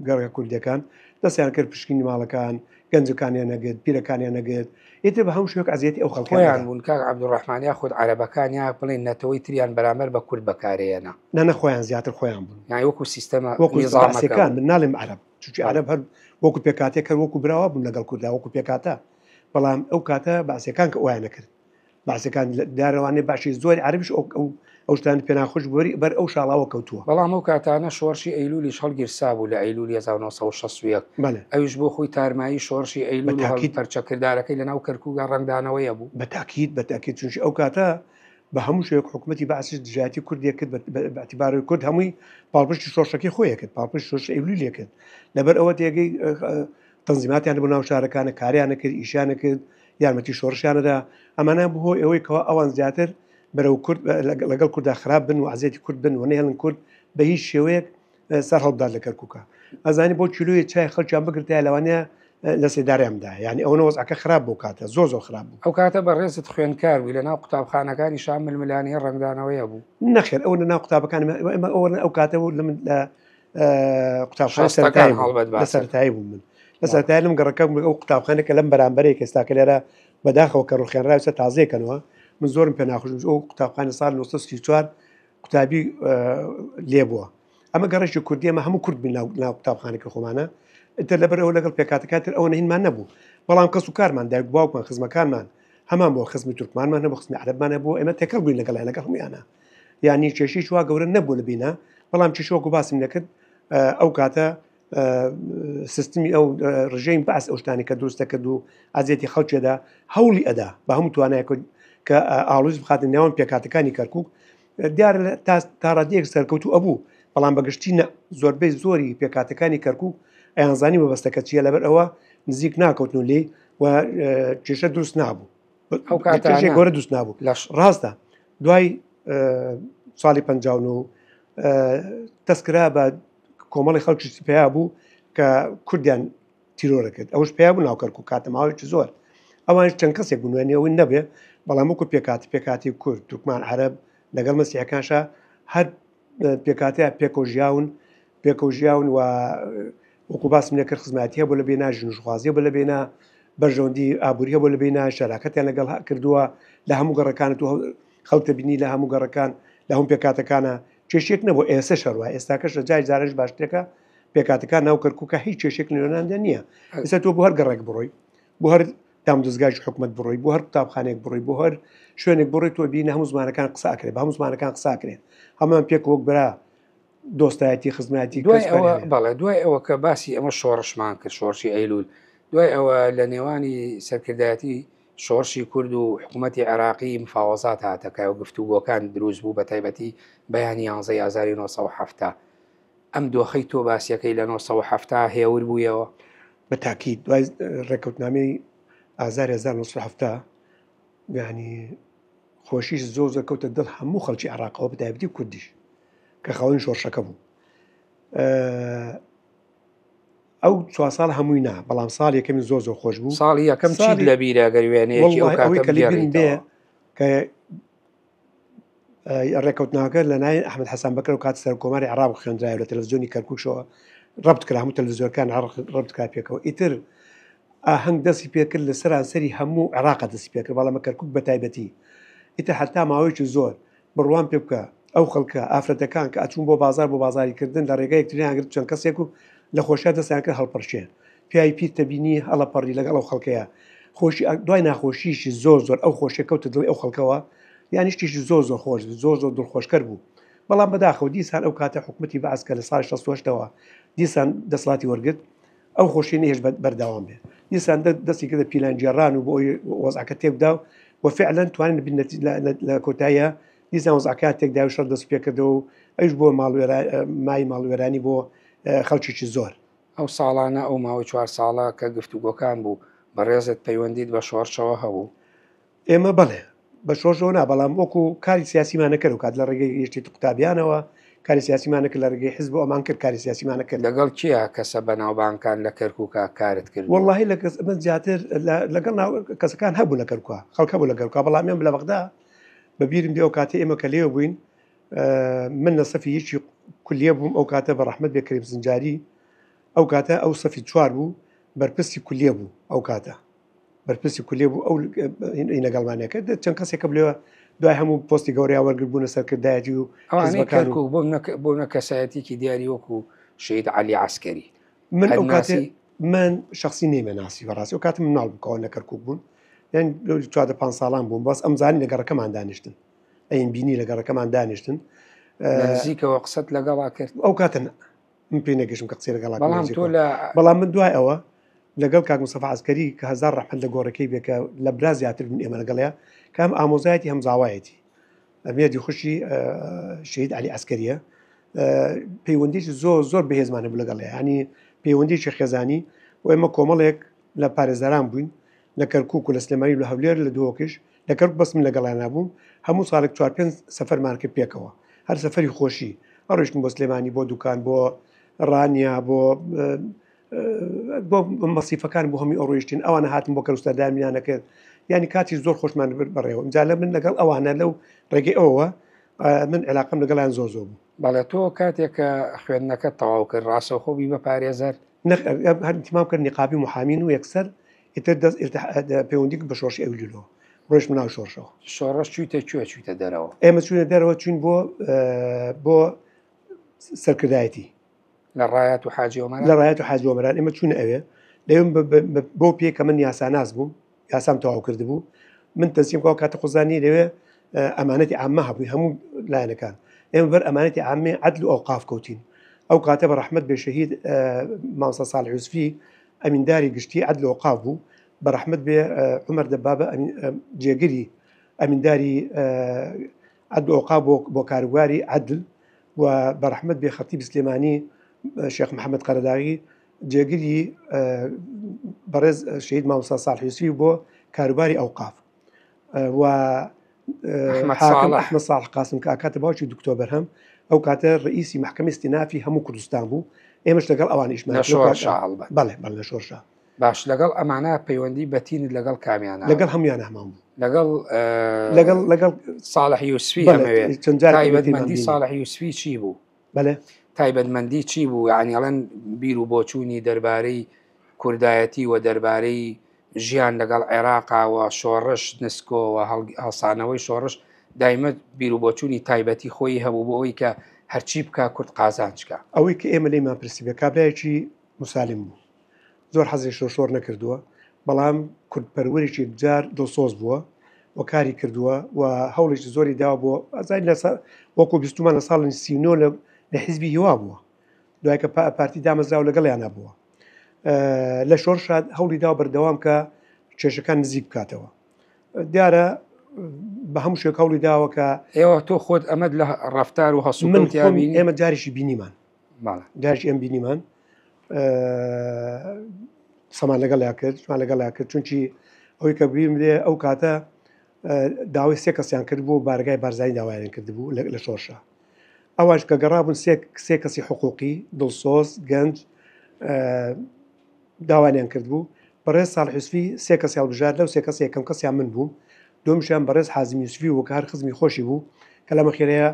Speaker 1: گەڕەکە کوردیەکان دەستیان کرد پشکنی ماڵەکان گەنجەکانیان نەگرت پیرەکانیان نەگرت ئیتر بە هەموو شێوەیەک ئەزیەتی ئەو خەڵکیان
Speaker 2: خۆیان بوون کاک عەبدولڕەحمان یاخود عەرەبەکان یا بڵێن نەتەوەی تریان بەرامبەر بە کورد بەکارێنە
Speaker 1: نا نا خۆیان زیاتر خۆیان بوون
Speaker 2: یانی وەکو سیستەمە
Speaker 1: وەکو بەعسیەکان من ناڵێم عەرەب چونکی عەرەب هەر وەکو پێکهاتەیەک هەر وەکو براوە بوون لەگەڵ کوردا وەکو پێکهاتە بەڵام ئەو کاتە بەعسیەکان کە وایان نەکرد بەعسەکان دارەوانێ باشی زۆری عەرەبیش ئەو ئەو ئەو شتانە پێناخۆش بووە بەر ئەو شاڵاوە کەوتووە.
Speaker 2: بەڵام ئەو کاتانە شۆڕشی ئەیلوولیش هەڵگیرسابوو لە ئەیلوولی 1961
Speaker 1: بەلێ.
Speaker 2: ئەویش بۆ خۆی تارمایی شۆڕشی
Speaker 1: بە
Speaker 2: ئەیلوول و
Speaker 1: تاکید.
Speaker 2: پەرچەکردارەکەی لەناو کەرکووکا ڕەنگدانەوەی هەبوو.
Speaker 1: بە تاکید بە تاکید چونکی ئەو کاتە بە هەموو شێوەیەک حکوومەتی بەعسیش دژایەتی کوردی کرد بە ئیعتیباری کورد هەمووی پاڵپشتی شۆڕشەکەی خۆی کرد پاڵپشتی شۆڕشی ئەیلوولی کرد لەبەر ئەوە تێگەی تەنزیماتیان بۆ ناو شارەکانە کاریانە کرد ئیشیانە کرد یارمەتی شۆڕشیانەدا ئەمانە بۆ هۆی ئەوەی کەوا ئەوان زیاتر بەرەو کورد لەگەڵ کوردا خراپ بن و عزیەتی کورد بن و نەهێڵن کورد بە هیچ شێوەیەک سەر هەڵبدات لە کەرکووکە ئەزانی بۆ کیلۆیە چای خەڵکیان بگرتایە لەوانەیە لە سێدارەیان بدایە یعنی ئەوەنە وەزعەکە خراپ بۆ کاتە زۆر زۆر خراپ بوو
Speaker 2: ئەو کاتە بەڕێزت خوێندکار بووی لە ناو قوتابخانەکانی شام ململانێ ڕەنگدانەوەی هەبوو؟
Speaker 1: نەخێر ئەوە لە ناو قوتابەکانی ئێمە ئەوە ئەو کاتە بوو لە من لە قوتابخانە سەرەتایی
Speaker 2: هەڵبەت
Speaker 1: لە سەرەتایی بووم من لە سەرەتایی لەم گەڕەکە بووم ئەو قوتابخانە کە لەم بەرامبەرەی کە ئێستا کە لێرە بەداخەوە کە ڕوخێنراوە ئێستا تازەیەکەنەوە من زۆرم پێ ناخۆش بوو ئەو قوتابخانە ساڵ 1934 قوتابی لێ بووە ئەمە گەڕێکی کوردی ئەمە هەموو کورد بین ناو قوتابخانەکە خۆمانە ئیتر لەبەرەوە لەگەڵ پێکاتەکان تر ئەوە نهینمان نەبوو بەڵام کەس و کارمان دایک باوکمان خزمەکانمان هەمان بۆ خزمی تورکمانمان هەبوو خزمی عەرەبمان هەبوو ئێمە تێکەڵ بووین لەگەڵیان لەگەڵ هەموویانە یانی کێشەی وا گەورە نەبوو لە بینا بەڵام کێشە وەکو باسم دەکرد ئەو کاتە سیستمی ئەو ڕژێم باس ئەو شتانی کە دروست دەکرد و ئازیەتی خەڵکێدا هەوڵی ئەدا بە هەموو توانایەک کە ئاڵۆز بخاتە نێوان پێکاتەکانی کەرکک دیار تا ڕادەیەک سەرکەوتوو ئەبوو بەڵام بەگشتی نە زۆربەی زۆری پێکاتەکانی کەرکک ئەیانزانی مەبەستەکە چییە لەبەر ئەوە نزیک ناکەوتن و لێی و کێشە دروست نابوو
Speaker 2: ئەو کاتە
Speaker 1: گەورە دروست نابوو
Speaker 2: لەش
Speaker 1: ڕاستە دوای ساڵی 59 تەسکرا بە کۆمەڵی خەڵکی پیا بوو کە کوردیان تیرۆرە کرد ئەوش پیا بوو ناو کەرکوک کاتە ماوەیەکی زۆر ئەوانش چەند کەسێک بوون ئەوەی نەبێ بەڵام وەکو پێکات پێکاتی کورد تورکمان عەرەب لەگەڵ مەسیحەکانشا هەر پێکاتەیە پێکەوە ژیاون پێکەوە ژیاون و وەکو باسم لێکرد خزمەتی هەبوو لە بێنا ژنژخوازی هەبوو لە بێنا بەرژەوەندی ئابووری هەبوو لە بێنا شەراکەتیان لەگەڵ کردووە لە هەموو گەڕەکانت و خەڵک دەبینی لە هەموو گەڕەکان لە هەموو پێکاتەکانە کێشێک نەبوو ئێستا شەڕوە ئێستاکەش لە جای جارش باشترەکە پێکاتەکان ناو کەرکووکە هیچ کێشێک لەنێواندا نییە ئێستا تۆ بۆ هەر گەڕێک بڕۆی بۆ هەر دامودەزگایەکی حکومەت بڕۆی بۆ هەر قوتابخانەیەک بڕۆی بۆ هەر شوێنێک بڕۆی تۆ بینە هەموو زمانەکان قسە ئەکرێ بە هەموو زمانەکان قسە ئەکرێ هەمان پێک وەک برا دۆستایەتی خزمایەتی
Speaker 2: دوای ئەوە بەڵێ دوای ئەوە کە باسی ئەمە شۆڕشمان کرد شۆڕشی ئەیلول دوای ئەوە لە نێوانی سەرکردایەتی شۆڕشی کورد و حکوومەتی عێراقی مفاوەزات هاتەکای و گفتوگۆکان دروست بوو بە تایبەتی بەیانی 11 ئازاری 1970 ئەم دۆخەی تۆ باسیەکەی لە 1970 هێور بوویەوە؟
Speaker 1: بە تاکید دوای ڕێککەوتنامەی ئازاری 1970 یعنی خۆشیش زۆر زۆر کەوتە دڵ هەموو خەڵکی عێراقەوە بە تایبەتی کوردیش کە خاوەنی شۆڕشەکە بوو ئەو چوار ساڵ هەمووی نا بەڵام ساڵ یەکەمی زۆر زۆر خۆش بوو
Speaker 2: ساڵی یەکەم چیت لە بیرە گەر وێنەیەکی ئەو کاتە
Speaker 1: کە لە بیرم بێ کە ڕێکەوتناکە لە لایەن ئەحمد حەسان بەکر و کات سەرکۆماری عراق خوێندرایە لە تەلەڤزیۆنی کەرکوکشەوە ڕەبت کرا هەموو تەلەڤزیۆنەکان ڕەبت کرا پێکەوە ئیتر ئاهەنگ دەستی پێکرد لە سەرانسەری هەموو عێراقە دەستی پێکرد بەڵام کەرکوک بە تایبەتی ئیتر حتا ماوەیەکی زۆر بڕوام پێ بکە ئەو خەڵکە ئافرەتەکان کە ئەچوون بۆ بازار بۆ بازاری کردن لە ڕێگای یەکتریان گرت چەند کەسێک و لە خۆشیا دەستیان کرد هەڵپەرشێ پیاوی پیر تەبینی هەڵەپەڕی لەگەڵ ئەو خەڵکەیە خۆشی دوای ناخۆشیشی زۆر زۆر ئەو خۆشیە کەوتە دڵی ئەو خەڵکەوە یانی شتێکی زۆر زۆر خۆش بوو زۆر زۆر دڵخۆشکەر بوو بەڵام بەداخەوە دیسان ئەو کاتە حکومەتی بەعس کە لە ساڵی 68ەوە دیسان دەسەڵاتی وەرگرت ئەو خۆشی نەهێشت بەردەوام بێ دیسان دەستی کردە پیلانگێڕان و بۆ ئەوی وەزعەکە تێکدا و فعلا توانین لە کۆتاییە دیسان وەزعەکە تێکدا و شەڕ دەست پێکردەوە و ئەوش بۆ مای ماڵوێرانی بۆ خەڵکێکی زۆر.
Speaker 2: ئەو ساڵانە ئەو ماوەی چوار ساڵە کە گفتوگۆکان بوو بەڕێزت پەیوەندیت بە شۆڕشەوە هەبوو؟
Speaker 1: ئێمە بەڵێ بە شۆڕشەوە نا بەڵام وەکو کاری سیاسیمان نەکرد و کات لە ڕێگەی یەکێتی قوتابیانەوە کاری سیاسیمان نەکرد لە ڕێگەی حزب و ئەمان کرد کاری سیاسیمان نەکرد.
Speaker 2: لەگەڵ کێ کەسە بەناوبانگکان لە کەرکوکا کارت کردووە؟
Speaker 1: وەڵاهی لە کەس من زیاتر لەگەڵ ناو کەسەکان هەبوو لە کەرکوکا خەڵک هەبوو لە کەرکوکا بەڵام ئێمە لە بەغدا بە بیرم دێ ئەو کاتەی ئێمە کە لێوە بووین من لە سەفی یەکی کولیە بووم ئەو کاتە بە ڕەحمەت بێ کەریم زنجاری ئەو کاتە ئەو سەفی چوار بوو بەرپرسی کولیە بوو ئەو کاتە بەرپرسی کولیە بوو ئەو لەگەڵمانە کرد چەند کەسێکە بلێوە دوای هەموو پۆستی گەورەیان وەرگر بوونە سەرکردایەتی و
Speaker 2: ئەوانەی کەرکوک بۆ نە کەسایەتێکی دیاری وەکو شەهید عەلی عەسکەری
Speaker 1: من ئەو کاتێ من شخصی نەیمە ناسی بەڕاستی ئەو کاتم مناڵ بوو کەەوە لە کەرکوک بوون یان چوادە پێ ساڵان بووم بەس ئەمزانی لە گەڕەکەمان دانیشتن ئەین بینی لە گەڕەکەمان دانیشتن
Speaker 2: نزیکەوە قسەت لەگەڵا کرد
Speaker 1: ئەو کاتە من پێی نەگەشتم کە قسەی لەگەڵا
Speaker 2: بەڵام تۆ لە
Speaker 1: بەڵام من دوای ئەوە لەگەڵ کاک مستەفا عەسکەری کە هەزار ڕەحمەت لە گۆڕەکەی بێ کە لە برا زیاتر بوون ئێمە لەگەڵیا کە هەم ئامۆزایەتی هەم زاوایەتی مێردی خوشی شەهید عەلی عەسکەریە پەیوەندیی زۆر زۆر بەهێزمان هەبوو لەگەڵیا ینی پەیوەندیی خێزانی و ئێمە کۆمەڵێک لە پارێزەران بووین لە کەرکوک و لە سلێمانی و لە هەولێر لە دهۆکیش لە کەرکوک بەس من لەگەڵیانا بووم هەموو ساڵێک چوار پێنج سەفەرمان کرد پێکەوە هەر سەفەری خۆشی ئەڕۆیشتین بۆ سلێمانی بۆ دوکان بۆ ڕانیە بۆ بۆ مەسیفەکان بۆ هەمووی ئەڕۆیشتین ئەوانە هاتن بۆ کەرو سەردانیان نەکرد یعنی کاتی زۆر خۆشمان برد بەڕێوە جا لە من لەگەڵ ئەوانە لەو ڕێگەی ئەوەوە من علاقم لەگەڵیان زۆر زۆر بوو.
Speaker 2: بەڵێ تۆ کاتێک کە خوێندنەکەت تەواو کرد ڕاستەوخۆ بووی بە پارێزەر؟
Speaker 1: هەر ئینتیمام کرد نیقابی محامین و یەکسەر ئیتر دەست پەیوەندی کرد بە شۆڕشی ئەیلولەوە ڕۆیشتمە ناو شۆڕشەوە.
Speaker 2: شۆڕش چوویتە کوێ چوویتە دەرەوە؟
Speaker 1: ئێمە چووینە دەرەوە چوین بۆ بۆ سەرکردایەتی.
Speaker 2: لە ڕایات و حاجی ئۆمەران؟
Speaker 1: لە ڕایات و حاجی ئۆمەران ئێمە چوونە ئەوێ لەوێ بۆ پێ کە من یاساناس بووم یاسام تەواو کردبوو من تەسلیم کەەوە کاتە خۆزانی لەوێ ئەمانەتی عامە هەبووی هەموو لایەنەکان ئێمە بەر ئەمانەتی عامێ عەدل و ئەوقاف کەوتین ئەو کاتە بە ڕەحمەت بێ شەهید مامۆستا ساڵح یوسفی ئەمینداری گشتی عەدل و ئەوقاف بوو بە ڕەحمەت بێ عومەر دەبابە جێگری ئەمینداری عەدل و ئەوقاف بۆ کاروباری عەدل و بە ڕەحمەت بێ خەتیب سلێمانی شێخ محەممەد قەرەداغی جێگری بەڕێز شەهید مامۆستا ساڵح یوسفی بۆ کاروباری ئەوقاف و ئەحمەد ساڵح قاسم کە ئەکاتە باوکی دکتۆر بەرهەم ئەو کاتە ڕئیسی مەحکەمەی ئیستینافی هەموو کوردستان بوو ئێمەش لەگەڵ ئەوان ئیشمان بەڵێ بەڵێ لە شۆڕشا
Speaker 2: باش لەگەڵ ئەمانە پەیوەندی بەتینت لەگەڵ کامیانە
Speaker 1: لەگەڵ هەمویان هەمان بوو
Speaker 2: لەگەڵ
Speaker 1: لەگەڵ لەگەڵ
Speaker 2: ساڵح یوسفی ئەمەوێت چەند جار تایبەتمەندی ساڵح یوسفی چی بوو
Speaker 1: بەلێ.
Speaker 2: تایبەتمەندی چی بوو؟ یانی ئەڵێن بیر و بۆچوونی دەربارەی کوردایەتی و دەربارەی ژیان لەگەڵ عێراقا و شۆڕش نسکۆ و هەڵسانەوەی شۆڕش دایمە بیر و بۆچوونی تایبەتی خۆی هەبوو بۆ ئەوەی کە هەرچی بکا کورد قازانج کا.
Speaker 1: ئەوەی کە ئێمە لێیمان پرسیبێ کابرایەکی موسالم بوو. زۆر حەزی شۆشۆر نەکردووە بەڵام کوردپەروەرێکی یەکجار دڵسۆز بووە و کاری کردووە و هەوڵێکی زۆری داوە بۆ ئازای لە وەکو بیستمان لە ساڵی سینۆ لە حیزبی هیوا بووە دوای کە پارتی دامەزراوە لەگەڵیانە بووە لە شۆڕشاد هەوڵی داوە بەردەوام کە کێشەکان نزیک بکاتەوە دیارە بە هەموو شێک هەوڵی داوە کە
Speaker 2: ئێوە تۆ خۆت ئەمەد لە ڕفتار و هەڵسوکەوتیان
Speaker 1: ئێمە جارێکی بینیمان جارێکی ئەم بینیمان قسەمان لەگەڵیا کرد شمان لەگەڵیا کرد چونکی ئەوەی کە بیرم لێ ئەو کاتە داوای سێ کەسیان کرد بوو بارگای بارزانی داوایان کردبوو لە شۆرشە ئەوانش کە گەڕابوون سێ کەسی حقوقی دڵسۆز گەنج داوانیان کردبوو بەڕێز ساڵح یوسفی سێ کەسی هەڵبژارد لەو سێ کەسە یەکەم کەسیان من بووم دووەمیشیان بەڕێز حازم یوسفی بوو کە هەر خزمی خۆشی بوو. کە لەمە خێرەیە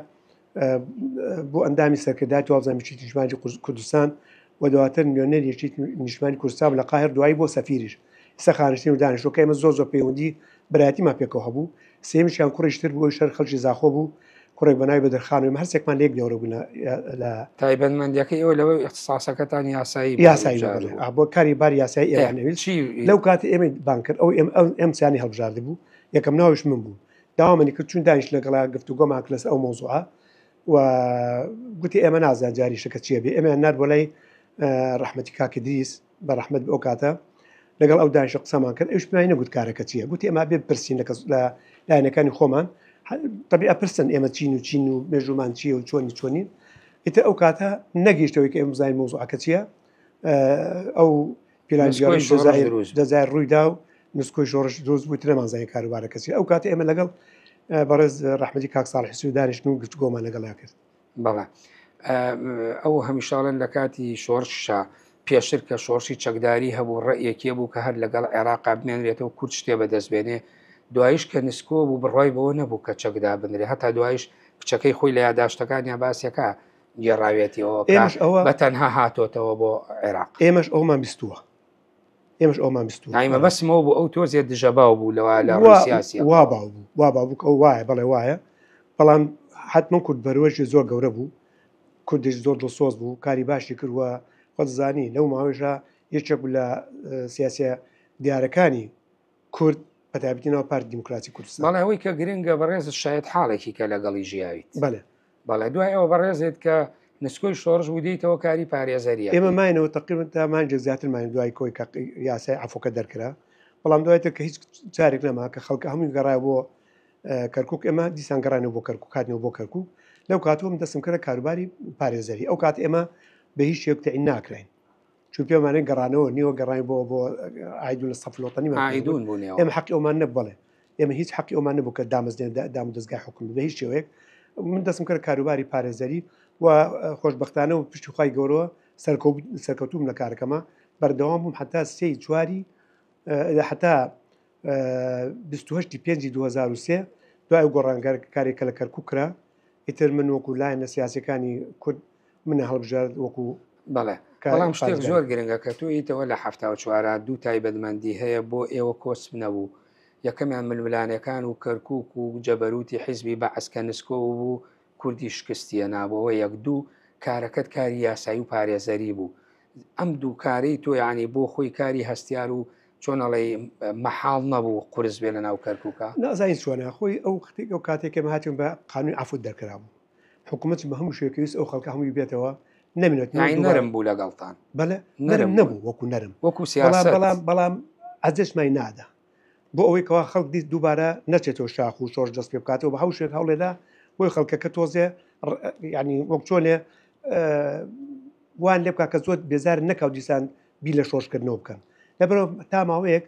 Speaker 1: بۆ ئەندامی سەرکردایەتی وابزانم یەکێتی نیشتمانی کوردستان و دواتر نوێنەری یەکێتی نیشتمانی کوردستان لە قاهر دوایی بۆ سەفیریش ئێستا خانشین و دانیشتووە کە ئێمە زۆر زۆر پەیوەندی برایەتیمان پێکەوە هەبوو. سێیەمیشیان کوڕیش تر بوو ئەویش هەر خەڵکی زاخۆ بوو کوڕێک بە ناوی بەدرخان و ئێمە هەرسێکمان لە یەک دەورە بووین لە
Speaker 2: تایبەتمەندیەکەی ئێوە لەوەی ئیختیساسەکەتان یاسایی بوو
Speaker 1: یاسایی بوو بەڵێ. ئا بۆ کاری باری یاسایی ئێمە نەویست.
Speaker 2: چی
Speaker 1: لەو کاتە ئێمەی بانگ کرد ئەو ئێمە ئەو ئێم سیانی هەڵبژاردبوو یەکەم ناویش من بوو. داوامانی کرد چوون دانیشت لەگەڵا گفتوگۆمان کرد لەسەر ئەو مەوزوعە و گوتی ئێمە نازان جاری شەکە چییە بێ ئێمەیان نارد بۆ لای ڕەحمەتی کاک ئیدریس بە ڕەحمەت ئەو کاتە لەگەڵ ئەو دانیشت قسەمان کرد ئەوش پێی نەگوت کارەکە چییە گوتی ئێمە بێ پرسین لە کەس لە لایەنەکانی خۆمان تەبی ئەپرسن ئێمە چین و چین و مێژوومان چییە و چۆنی چۆنین ئیتر ئەو کاتە نەگەیشتەوەی کە ئێمە بزانین مەوزوعەکە چییە ئەو پیلانگێڕی جەزائیر ڕوویدا و نسکۆی شۆڕش دروست بوو ترەمان زانی کاروبارەکە چییە ئەو کاتە ئێمە لەگەڵ بەڕێز ڕەحمەتی کاک ساڵح سوور دانیشتن و گفتوگۆمان لەگەڵیا کرد.
Speaker 2: بەڵێ ئەو هەمیشاڵێن لە کاتی شۆڕشا پێشتر کە شۆڕشی چەکداری هەبوو ڕێیەکێ بوو کە هەر لەگەڵ عێراقا بمێنرێتەوە کورد شتێ بەدەست بێنێ دوایش کە نسکۆ بوو بڕوای بەوە نەبوو کە چەکدا بنرێ هەتا دوایش کچەکەی خۆی لە یاداشتەکانیا باسیەکە گێڕاوێتیەوە
Speaker 1: ئێمەش ئەوە
Speaker 2: بە تەنها هاتۆتەوە بۆ عێراق.
Speaker 1: ئێمەش ئەومان بیستووە ئێمەش ئەومان بیستووە.
Speaker 2: یانی مەبەستم ئەوە بوو ئەو تۆزێ دژەباو بوو لەوە لە ڕووی سیاسیەوە.
Speaker 1: وا باو بوو وا باو بوو کە ئەو وایە بەڵێ وایە بەڵام حەتمەن کوردپەروەرێکی زۆر گەورە بوو کوردیش زۆر دڵسۆز بوو کاری باشی کرد و خۆت زانی لەو ماوەیشا یەکێک بوو لە سیاسیە دیارەکانی کورد بەتایبەتی ناو پارتی دیموکراتی کوردستان.
Speaker 2: بەڵێ ئەوەی کە گرنگە بەڕێزت شایەت حاڵێکی کە لەگەڵی ژیاویت.
Speaker 1: بەڵێ.
Speaker 2: بەڵێ دوای ئەوە بەڕێزت کە نسکۆی شۆڕش بوو دێیتەوە کاری پارێزەریە.
Speaker 1: ئێمە ماینەوە تەقریبەن تا مانگێک زیاتر ماین دوای کۆی کە یاسای عەفوەکە دەرکرا بەڵام دوای تر کە هیچ جارێک نەما کە خەڵکە هەمووی گەڕایە بۆ کەرکک ئێمە دیسان گەڕانەوە بۆ کەرکک هاتنەوە بۆ کەرکک لەو کاتەوە من دەستم کردە کاروباری پارێزەری ئەو کات ئێمە بە هیچ شێوەیەک تەعین ناکراین چون پێمانێ گەڕانەوە نیوە گەڕاین بۆ بۆ ئایدون لە سەفلۆتەنی
Speaker 2: ئایدون بوونەوە
Speaker 1: ئێمە حەقی ئەومان نەبوو بەڵێ ئێمە هیچ حەقی ئەومان نەبوو کە دامەزرێن دام و دەزگای حکوم بە هیچ شێوەیەک من دەستم کرد کاروباری پارێزەری و خۆشببختانە و پشتی خوای گەورەوە سەرکەوتوم لە کارەکەمە بەردەوام بووم حتا سێ چواری حتا 28 پێنجی 2003 دوای ئەو گۆڕانکارێک کە لە کەرکوک کرا ئیتر من وەکو لایەنە سیاسەکانی کورد منە هەڵبژارد وەکو
Speaker 2: بەڵێ بەڵام شتێک زۆر گرنگە کە تۆ ئیتەوە لە 74 دوو تایبەتمەندی هەیە بۆ ئێوە کۆسپ نەبوو یەکەمیان ململانێکان و کەرکک و جەبەروتی حیزبی بەعس کە نسکۆ بوو کوردی شکستیە نابەوە یەک دوو کارەکەت کاری یاسایی و پارێزەری بوو ئەم دوو کارەی تۆ یعنی بۆ خۆی کاری هەستیار و چۆن ئەڵێی مەحاڵ نەبوو قورس بێ لە ناو کەرکووکە؟
Speaker 1: نازانین چۆنە خۆی ئەو وەختێک ئەو کاتێک ئێمە هاتین بە قانوونی عەفوو دەرکرابوو حکوومەت بە هەموو شێوەیەک ویست ئەو خەڵکە هەمووی بێتەوە نەمێنێت
Speaker 2: یانی نەرم بوو لەگەڵتان؟
Speaker 1: بەڵێ نەرم نەبوو وەکوو نەرم
Speaker 2: وەکوو سیاسەت
Speaker 1: بەڵام بەڵام عەزێتمای نادا بۆ ئەوەی کەوا خەڵک دیس دووبارە نەچێتەوە شاخ و شۆڕش دەست پێ بکاتەوە بە هەموو شێوەیەک هەوڵێدا بۆی خەڵکەکە تۆزێ یانی وەک چۆنێ وان لێ بکا کە زۆر بێزار نەکا و دیسان بیر لە شۆڕشکردنەوە بکەن لەبەرەوە تا ماوەیەک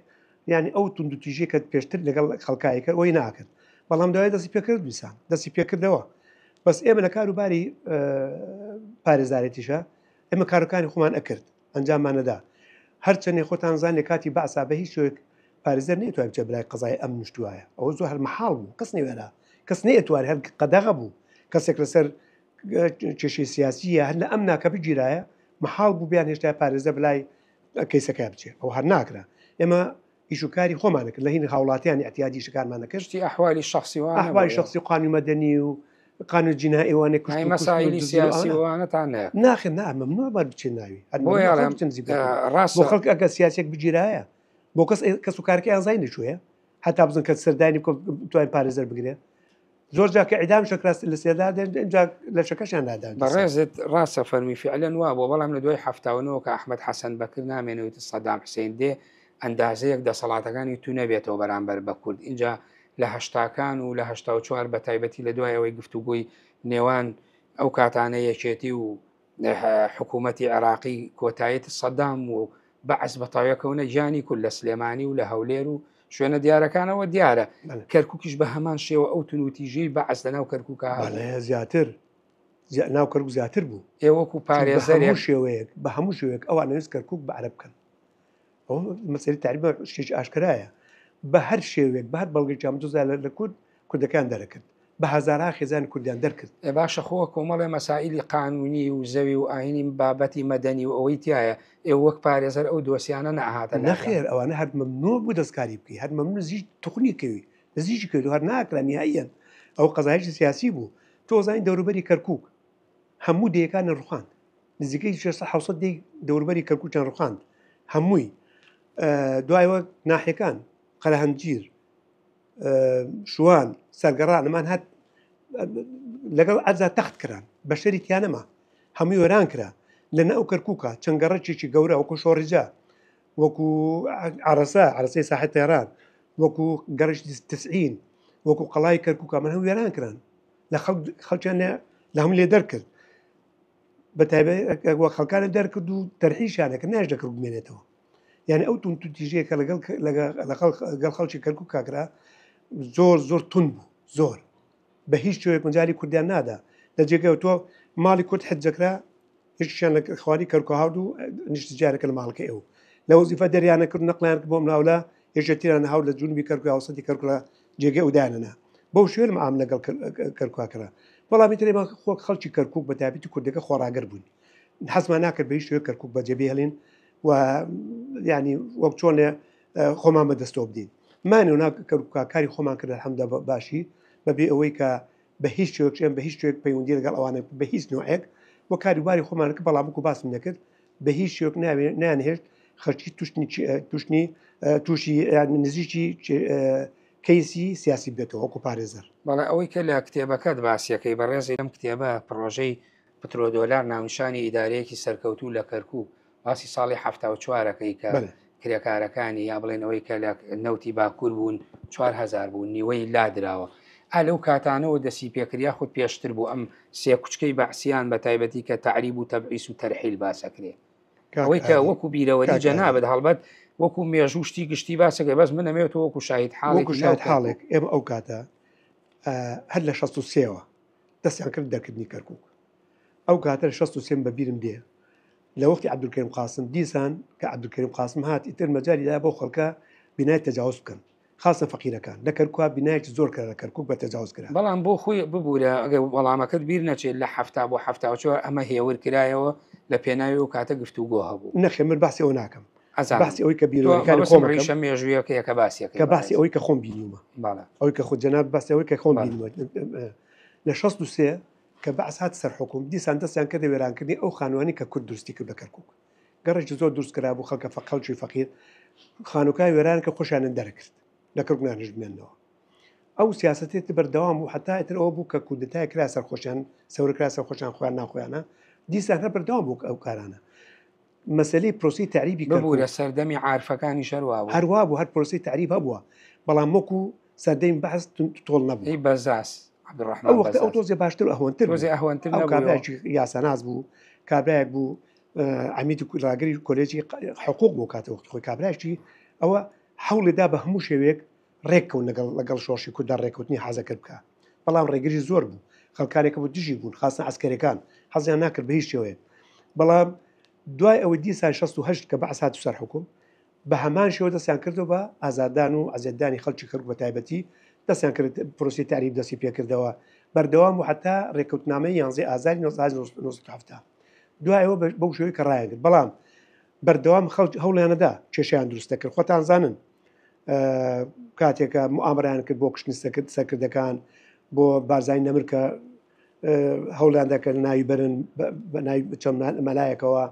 Speaker 1: یعنی ئەو توندوتیژی کە پێشتر لەگەڵ خەڵکایی کرد ئەوی ناکرد بەڵام دوای دەستی پێکرد دیسان دەستی پێکردەوە بەس ئێمە لە کاروباری پارێزارێتیشە ئێمە کارەکانی خۆمان ئەکرد ئەنجاممانەدا هەرچەندێ خۆتان زان لە کاتی بەعسا بە هیچ شێوەیەک پارێزەر نەیتوانی بچێت بەلای قەزای ئەم نوشتوایە ئەوە زۆر هەر مەحاڵ بوو کەس نەوێرا کەس نەیەتوانی هەر قەدەغە بوو کەسێک لەسەر کێشەی سیاسیە هەر لە ئەم ناکە بگیرایە مەحاڵ بوو بیان هێشتا پارێزە بەلای کەیسەکە بچێت ئەو هەر ناکرا ئێمە ئیش و کاری خۆمانە کرد لە هین هاوڵاتیانی اعتیادی شکارمانە کرد
Speaker 2: شتی ئەحوالی شخصی وانە
Speaker 1: ئەحوالی شخصی قانون مەدەنی و قانون جنائي وانە
Speaker 2: کوشت و مەسائلی سیاسی وانەتان نە
Speaker 1: ناخێ نا ممنوع بار بچێت ناوی
Speaker 2: هەر بۆ یاڵم
Speaker 1: ڕاست بۆ خەڵک ئەگەر سیاسێک بگیرایە بۆ کەس کەس و کارەکەیان زای نەچووە هەتا بزن کە سەردانی بکە توانین پارێزەر بگرێ زۆر جا کە ئیدام شەکراست لە سێدار دێن ئینجا لە شەکەشیان نادان
Speaker 2: بەڕێزت ڕاستە فەرمی فعلەن وا بووە بەڵام لە دوای 79 کە ئەحمەد حەسەن بەکر نامێنێت سەدام حسین دێ ئەندازەیەک دەسەڵاتەکانی تو نەبێتەوە بەرامبەر بە کورد ئینجا لە هەشتاکان و لە 84 بە تایبەتی لە دوای ئەوەی گفتوگۆی نێوان ئەو کاتانە یەکێتی و حکوومەتی عێراقی کۆتایت سەدام و بەعس بە تاوێکەونە گیانی کورد لە سلێمانی و لە هەولێر و شوێنە دیارەکانەوە دیارە کەرکووکیش بە هەمان شێوە ئەو تونوتیژیی بەعس لە ناو کەرکووکا
Speaker 1: زیاتر ناو کەرکوک زیاتر بوو
Speaker 2: ئێ وەکو پارێزەر
Speaker 1: شێوەیەک بە هەموو شێوەیەک ئەوان نەویست کەرکوک بە عەرەب بکەن ئەوە مەسەلەی تەعریب شتێکی ئاشکرایە بە هەر شێوەیەک بە هەر بەڵگەیەکیان بدۆزایە لە کورد کوردەکان دەرەکرد. بە هەزارها خێزانی کوردیان دەرکرد.
Speaker 2: ئێ باشە خۆ کۆمەڵێ مەسائیلی قانونی و زەوی و ئاینی بابەتی مەدەنی و ئەوەی تیایە، ئێوە وەک پارێزەر ئەو دۆسیانە نەئەهاتە لاتان؟
Speaker 1: نەخێر ئەوانە هەر مەمنوع بوو دەستکاری بکەی، هەر مەمنوع نزیک توخنی کەوی، نزیکی کەوی هەر ناکرا نیهائیەن، ئەوە قەزایەکی سیاسی بوو، تۆ زانی دەوروبەری کەرکوک هەموو دێیەکانی ڕوخاند، نزیکەی 600 700 دێی دەوروبەری کەرکوکیان ڕوخاند هەمووی، دوایەوە ناحیەکان قەرەهەنجیر، شوان سەرگەڕان ئەمان هەر لەگەڵ ئەرزا تەخت کران بەشەری تیانەما هەمووی وێران کرا لە ناو کەرکووکە چەند گەڕەکێکی گەورە وەکو شۆڕیجا وەکو عرەسە عرەسەی ساحی تێران وەکو گەڕش تسعین وەکو قەڵای کەرکووکە من هەم وێران کران لە خەڵکیان لە هەم لێ دەرکرد بە تایبەت خەڵکانە دەرکرد و تەرحیشانەکە ناش دەکرد بمێنێتەوە یعنی ئەو تون تیژەیە کە لەگەڵ لەگەڵ خەڵکی کەرکک کاکرا زۆر زۆر تون بوو زۆر بە هیچ شێوەیەک مەجای کوردیان نادا لە جێگەی تۆ ماڵی کورد حجەکرا هیچیان لە خواری کەرکک هاورد و نیشتجارەکە لە ماڵەکە ئەو لە وەزیفە دەریانە کرد نەقلیان بۆم ناولا یەکێتیان هاو لە جنوبی کەرکک هاوسەتی کەرکک لە جێگەی ئەودانەنا بەو شوێن عام لەگەڵ کەرکک کرا بەڵام ترێ خۆ خەڵکی کەرکک بە تایبەتی کوردەکە خۆڕاگر بوون حەزمان ناکرد بە هیچ شێوەیەک کەرکک بەجێ بهێڵین و یعنی وەک چۆنێ خۆمان بەدەستەوە بدەین مانەوە نا کەرکک کاری خۆمان کرد الحمد باشی بەبێ ئەوەی کە بە هیچ شێوەیەک بە هیچ شێوەیەک پەیوەندی لەگەڵ ئەوانە بە هیچ نوعێک وە کاری باری خۆمان کرد بەڵام وەکو باسم نەکرد بە هیچ شێوەیەک ناوێ نانهێشت خەڵکی توشنی توشنی تووشی نزیکی کەیسی سیاسی بێتەوە وەکو پارێزەر.
Speaker 2: بەڵێ ئەوەی کە لە کتێبەکەت باسیەکەی بەڕێزی لەم کتێبە پڕۆژەی پترۆدۆلار ناونیشانی ئیدارەیەکی سەرکەوتوو لە کەرکوک باسی ساڵی 74 ەکەی کە کرێکارەکانی یا بڵێن ئەوەی کە لە نەوتی باکوور بوون 4000 بوون نیوەی لادراوە ئا لەو کاتانەوە دەسی پێکرد یاخود پێشتر بوو ئەم سێ کوچکەی بەعسیان بە تایبەتی کە تەعریب و تەبعیس و تەرحیل باسەکرێ ئەوەی کە وەکو بیرەوەری جەنابت هەڵبەت وەکو مێژوو شتی گشتی باسەکەی بەس من ئەمەوێت وەکو شاهید حاڵێک
Speaker 1: شاهید حاڵێک ئێمە ئەو کاتە هەر لە 63ەوە دەستیان کرد دەرکردنی کەرکوک ئەو کاتە لە 63 بە بیرم دێ لە وەختی عەبدولکەریم قاسم دیسان کە عەبدولکەریم قاسم هات ئیتر مەجالی دا بەو خەڵکە بینای تەجاوز بکەن خاصە فەقیرەکان لە کەرکوک بینایەکی زۆر کرا لە کەرکوک بە تەجاوز کرا.
Speaker 2: بەڵام بۆ خۆی ببورە ئەگەر وەڵامەکەت بیر نەچێت لە 70 بۆ 74 ئەمە هێور کرایەوە لە پێناوی ئەو کاتە گفتوگۆ هەبوو.
Speaker 1: نەخێر من باسی ئەوە ناکەم
Speaker 2: ئەزانم
Speaker 1: باسی ئەوەی کە
Speaker 2: تۆ
Speaker 1: بیرەوەریەکانی
Speaker 2: مەبەستم
Speaker 1: خۆم ئەکەم
Speaker 2: ڕیشە مێژوویەکەیە کە باسیەکەی
Speaker 1: کە باسی
Speaker 2: بەڕێز
Speaker 1: ئەوەی کە خۆم بینیومە
Speaker 2: بەڵێ
Speaker 1: ئەوەی کە خۆ جەناب باسی ئەوەی کە خۆم
Speaker 2: بەڵێ
Speaker 1: بینیومە لە 63 کە بەعس هات سەر حوکم دیسان دەستیان کردە وێرانکردنی ئەو خانوانەی کە کورد دروستی کرد لە کەرکوک گەڕێکی زۆر دروست کرابوو خەڵکە خەڵکی فەقیر خانوکان وێران کە خۆشیانن دەرکرد لە کەرکوک نانیش بمێنەوە ئەو سیاسەتێت بەردەوام بوو حتا ئیتر ئەوە بوو کە کودەتای کرا سەر خۆشیان سەور کرا سەر خۆشیان خۆیان ناخۆیانە دیسان هەر بەردەوام بوو ئەو کارانە مەسەلەی پرۆسەی تەعریبی
Speaker 2: ببورە کەرکوک سەردەمی عارفەکانیش هەر وا بوو.
Speaker 1: هەر وا بوو هەر پرۆسەی تەعریب هەبووە بەڵام وەکو سەردەمی بەعس توند تۆڵ نەبووە.
Speaker 2: هی بەزاز،
Speaker 1: عەبدولڕەحمان ئەو وەختە ئەو
Speaker 2: بەزاز.
Speaker 1: تۆزێ باشتر و ئەهوەنتر بوو.
Speaker 2: تۆزێ ئەهوەنتر
Speaker 1: ئەو
Speaker 2: نەبوویەوە.
Speaker 1: کابرایەکی یاساناس بوو، کابرایەک بوو عەمید و ڕاگری کۆلێجی حقوق بوو کاتە وەختی خۆی کابرایەکی ئەوە حەوڵی دا بە هەموو شێوەیەک ڕێککەون لەگەڵ لەگەڵ شۆڕشی کورددا ڕێککەوتنی حازەکرد بکا بەڵام ڕێگری زۆر بوو خەڵکانێک بوو دژی بوون خاصە عەسکەرەکان حەزیان ناکرد بە هیچ شێوەیەک بەڵام دوای ئەوەی دیسان 68 کە بەعس هات سەر حکوم بە هەمان شێوە دەستیان کردو بە ئازاردان و ئەزیەتدانی خەڵکی کەرکوک بە تایبەتی دەستیان کرد پرۆسی تەعریب دەستی پێکردەوە بەردەوام و حتا ڕێککەوتنامەی 11 ئازاری 1970 دوای ئەوە بەو شێوەی کە ڕایان کرد بەڵام بەردەوام خەڵک هەوڵیانەدا کێشیان دروست دەکرد خۆتان زانن کاتێکە موئامەرەیان کرد بۆ کوشتنی سەرکردەکان بۆ بارزانی نەمر کە هەوڵیان دەکرد ناوی بەرن بە ناوی چەند مەلایەکەوە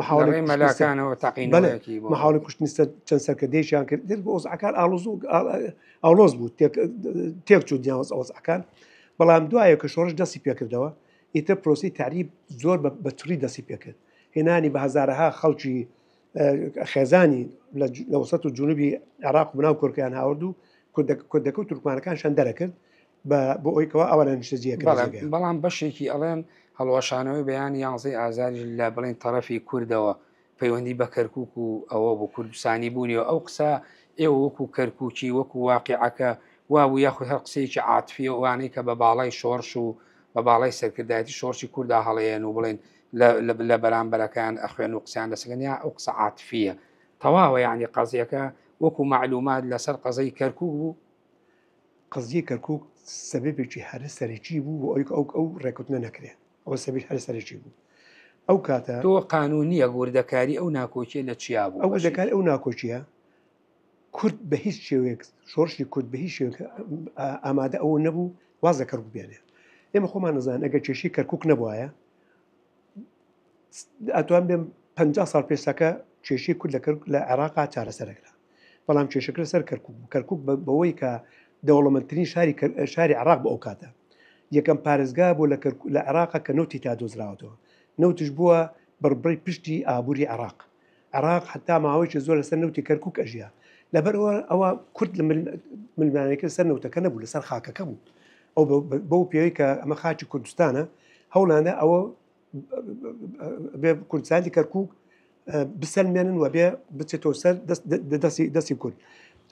Speaker 2: محاوڵی مەلاکانەوە تاقینەوەیەکی
Speaker 1: بۆ محاوڵی کوشتنی چەند سەرکردەیەکیان کرد بۆ وەزعەکان ئاڵۆز و ئاڵۆز بوو تێک چوو دیان وەزعەکان بەڵام دوایە کە شۆڕش دەستی پێکردەوە ئیتر پرۆسی تەعریب زۆر بە چڕی دەستی پێکرد هێنانی بە هەزارەها خەڵکی خێزانی لە وسەت و جنوبی عێراق و بناو کورکیان هاورد و کوردەکە و تورکمانەکانشان دەرەکرد بە بۆ ئەوی کەوا ئەوانە نیشتەجێ
Speaker 2: کرد بەڵام بەشێکی ئەڵێن هەڵوەشانەوەی بەیانی یانزەی ئازاریش لە بڵێن تەرەفی کوردەوە پەیوەندی بە کەرکک و ئەوە بۆ کوردستانی بوونی و ئەو قسە ئێوە وەکو کەرککی وەکو واقعەکە وابوو یاخود هەر قسەیەکی عاتفی ئەوانەی کە بە باڵای شۆڕش و بە باڵای سەرکردایەتی شۆڕشی کووردا هەڵەیەن و بڵێن لە بەرامبەرەکەیان ئەخوێن و قسەیان لەسەکەن یا ئەو قسە عاتفیە تەواوە یعنی قەزیەکە وەکو معلومات لەسەر قەزەی کەرکک بوو
Speaker 1: قەزیەی کەرکک سەبەبێکی هەرە سەرەکی بوو بۆ ئەوی ئەو ئەو ڕێکوتنە نەکرێ ئەوە سەبی هەر سەرەکی بوو ئەو کاتە
Speaker 2: تۆ قانونیە وردەکاری ئەو ناکۆکیە لە چیا بوو
Speaker 1: ئەو وردەکاری ئەو ناکۆکیە کورد بە هیچ شێوەیەک شۆڕشی کورد بە هیچ شێوەیەک ئامادە ئەوە نەبوو واز لە کەرکوک بێنێ ئێمە خۆمان نەزان ئەگەر کێشەی کەرکوک نەبوایە ئەتوان بێم 50 ساڵ پێشتەکە کێشەی کورد لە کەرکوک لە عێراقا چارەسەرەکرا بەڵام کێشەکە لەسەر کەرکوک بوو کەرکوک بەوەی کە دەوڵەمەندترین شاری شاری عێراق بۆ ئەو کاتە یەکەم پارێزگا بۆ لە لە عێراقا کە نەوتی تا دۆزراوەتەوە نەوتش بووە بڕبڕی پشتی ئابووری عێراق عێراق حتا ماوەیەکی زۆر لەسەر نەوتی کەرکوک ئەژیا لەبەر ئەوە ئەوە کورد لە ململانێکە لەسەر نەوتەکە نەبوو لەسەر خاکەکە بوو ئەو بەو پێوەی کە ئەمە خاکی کوردستانە هەوڵاندا ئەوە بێ کوردستانی کەرکوک بسەلمێنن و بێ بچێتەوە سەر دەستی دەستی کورد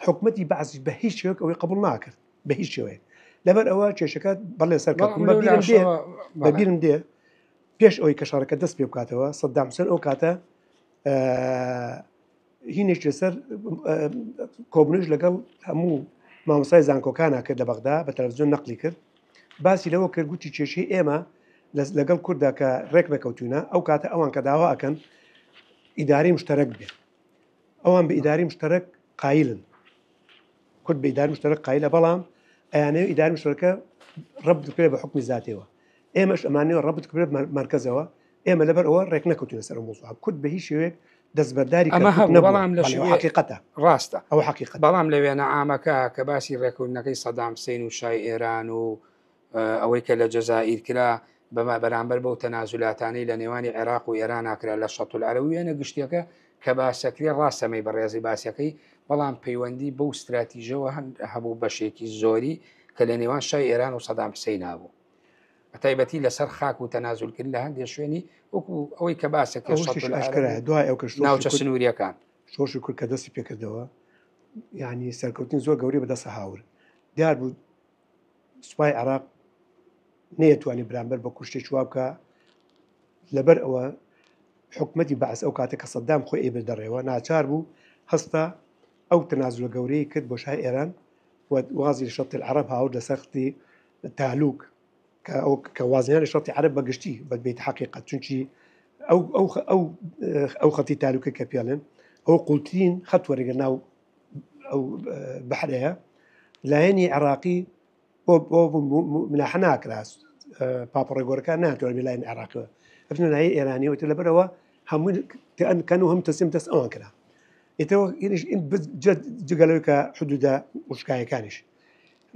Speaker 1: حکومەتی بەعسیش بە هیچ شێوەیەک ئەوەی قبول ناکرد بە هیچ شێوەیەک لەبەر ئەوە کێشەکە بەڵێ سەر بەبیرم دێ بەبیرم دێ پێش ئەوەی کە شەڕەکە دەست پێ بکاتەوە سەدام حوسێن ئەو کاتە هینێک لەسەر کۆبنیش لەگەڵ هەموو مامۆسای زانکۆکانە کرد لە بەغدا بە تەلەڤزیۆن نەقلی کرد باسی لەوە کرد گوتی کێشەی ئێمە لەگەڵ کووردا کە ڕێک نەکەوتوینە ئەو کاتە ئەوان کە داوا ئەکەن ئیداری مشتەرەک بێت ئەوان بە ئیداری مشتەرەک قایلن کورد بە ئیداری مشتەرەک قایلە بەڵام ئەیانەوێ ئیداری مشتەرەکە ڕەبت بکرێت بە حکومی زاتیەوە ئێمەش ئەمانەوە ڕەبت بکرێت مەرکەزەوە ئێمە لەبەر ئەوە ڕێک نەکەوتوینە سەر ئەو مەوزوعە کورد بە هیچ شێوەیەک دەستبەرداری
Speaker 2: ئەمە
Speaker 1: کەرکوک
Speaker 2: هەبوو
Speaker 1: نەبووە
Speaker 2: بەڵام لە
Speaker 1: بەڵێ ئەوە
Speaker 2: شێوەی
Speaker 1: حەقیقەتە
Speaker 2: ڕاستە
Speaker 1: ئەوە حەقیقەتە
Speaker 2: بەڵام لە وێنە عامەکە کە باسی ڕێکەوتنەکەی سەدام حسین و شای ئێران و ئەوەی کە لە جەزائیر کرا بەما بەرامبەر بەو تەنازولاتانەی لە نێوانی عێراق و ئێرانا کرا لە شەتولعەرەب وێنە گشتیەکە کە باسەکرێ ڕاستە مەی بەڕێزی باسەکەی بەڵام پەیوەندی بەو ستراتیژەوە هەن هەبوو بەشێکی زۆری کە لە نێوان شای ئێران و سەدام حسین بوو بە تایبەتی لەسەر خاک و تەنازولکردن لە هەندێک شوێنی وەکو ئەوەی کە باسەکرێ
Speaker 1: ئەو شتیش
Speaker 2: شەتولعەرەب
Speaker 1: ئاشکرایە
Speaker 2: و
Speaker 1: دوای ئەو کە شۆڕشی
Speaker 2: ناوچە
Speaker 1: کورد
Speaker 2: سنووریەکان.
Speaker 1: شۆڕشی کورد کە دەستی پێکردەوە یعنی سەرکەوتنی زۆر گەورەی بەدەست هاورد دیار بوو سوپای عێراق نەیەتوانی برامبەر بە کوشتێکی وا بکە لەبەر ئەوە حکومەتی بەعس ئەو کاتە کە سەدام خۆی ئەیبردەڕێوە ناچار بوو هەستا ئەو تەنازولە گەورەی کرد بۆ شای ئێران و وازی لە شەتی عەرەب هاورد لە سەختی تالوک کە ئەو کە وازیان لە شەتی عەرەب بەگشتی بە بیت حەقیقەت چونکی ئەو ئەو ئەو ئەو خەتی تالوکە کە پێڵێن ئەو قوڵترین خەت وەرەگە ناو ئەو بەحرەیە لایەنی عێراقی بۆ بۆ مناحە ناکرا پاپۆڕە گۆرەکان ناتوانێت بێ لایەن عێراقیەوە ئەچنە لایەن ئێرانیەوە ئیتر لەبەرەوە هەموو کەن و هەم تەسلیم دەست ئەوان کرا ئیتەوە جگە لەوەی کە حدودە وشکایەکانیش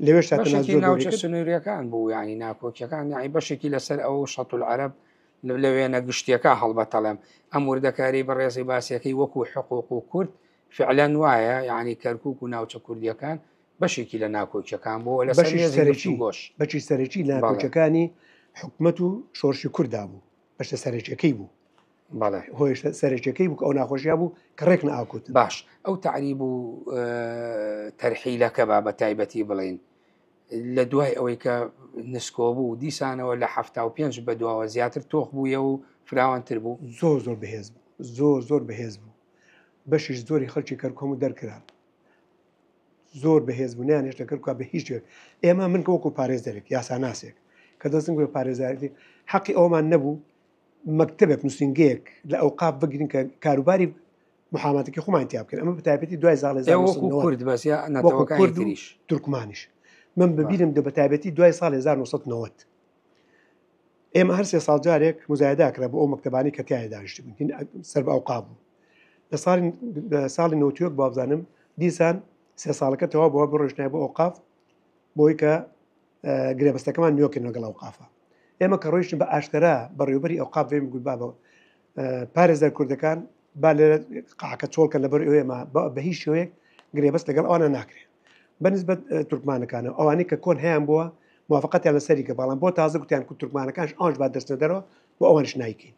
Speaker 1: لەوێش تا
Speaker 2: بەشێکی
Speaker 1: تەنازول
Speaker 2: ناوچە
Speaker 1: گەورەی کرد.
Speaker 2: سنووریەکان بوو یعنی ناکۆکیەکان یعنی بەشێکی لەسەر ئەو شەتول عەرەب لە وێنە گشتیەکە هەڵبەتەڵێم ئەم وردەکاری بەڕێزی باسیەکەی وەکو حقوق و کورد فعلا وایە یعنی کەرکوک و ناوچە کوردیەکان بەشێکی لە ناکۆکیەکان بووە لەسەر
Speaker 1: بەشی
Speaker 2: مێزی
Speaker 1: سەرەکی
Speaker 2: گفتوگۆش.
Speaker 1: بەشی سەرەکی
Speaker 2: بەڵێ.
Speaker 1: ناکۆکیەکانی حکومەت و شۆڕشی کوردا بوو بەشە سەرەکیەکەی بوو
Speaker 2: بەڵێ.
Speaker 1: هۆی سەرەکیەکەی بوو کە ئەو ناخۆشیە بوو کە ڕێک نەئاکوتن.
Speaker 2: باش ئەو تەعریب و تەرحیلەکە با بە تایبەتی بڵێین لە دوای ئەوەی کە نسکۆ بوو دیسانەوە لە 75 بە دواوە زیاتر تۆخ بوویە و فراوانتر بوو؟
Speaker 1: زۆر زۆر بەهێز بوو زۆر زۆر بەهێز بوو بەشیش زۆری خەڵکی کەرکوک هەموو دەرکران زۆر بەهێز بوو نیان هێشتا کەرکوک بە هیچ شتێک ئێمە من کە وەکو پارێزەرێک یاساناسێک کە دەستم کرد بە پارێزەرێتی حەقی ئەومان نەبوو مەکتەبێک نووسینگەیەک لە ئەوقاف بگرین کە کاروباری محاماتەکەی خۆمان تیا بکەین ئەمە بە تایبەتی دوای زاڵی
Speaker 2: ئێوە وەکو
Speaker 1: 1990
Speaker 2: کورد بەس یا
Speaker 1: وەکو
Speaker 2: نەتەوەکانی
Speaker 1: کورد و
Speaker 2: تریش
Speaker 1: تورکمانیش من بەبیرم دە بە تایبەتی دوای ساڵی 1990 ئێمە هەر سێ ساڵ جارێک مزایدە کرا بۆ ئەو مەکتەبانی کە تیایا دانیشتبووین هین سەر بە ئەوقاف بوو لە ساڵی لە ساڵی 91 بابزانم دیسان سێ ساڵەکە تەواو بووە بڕۆشتنای بۆ ئەوقاف بۆی کە گرێبەستەکەمان نوێکردنەوە لەگەڵ ئەوقافە ئێمە کە ڕۆیشتین بە ئاشکرا بەڕێوبەری ئەوقاف بێن گوت بابە پارێزەر کوردەکان با لێرە قاعەکە چۆڵکە لەبەر ئێمە بە هیچ شێوەیەک گرێبەست لەگەڵ ئەوانە ناکرێت بەنسبەت تورکمانەکانەوە ئەوانەی کە کۆن هەیان بووە موافقەتیان لەسەری کە بەڵام بۆ تازە گوتیان کو تورکمانەکانش ئەوانش با دەچنە دەرەوە بۆ ئەوانش نایکەین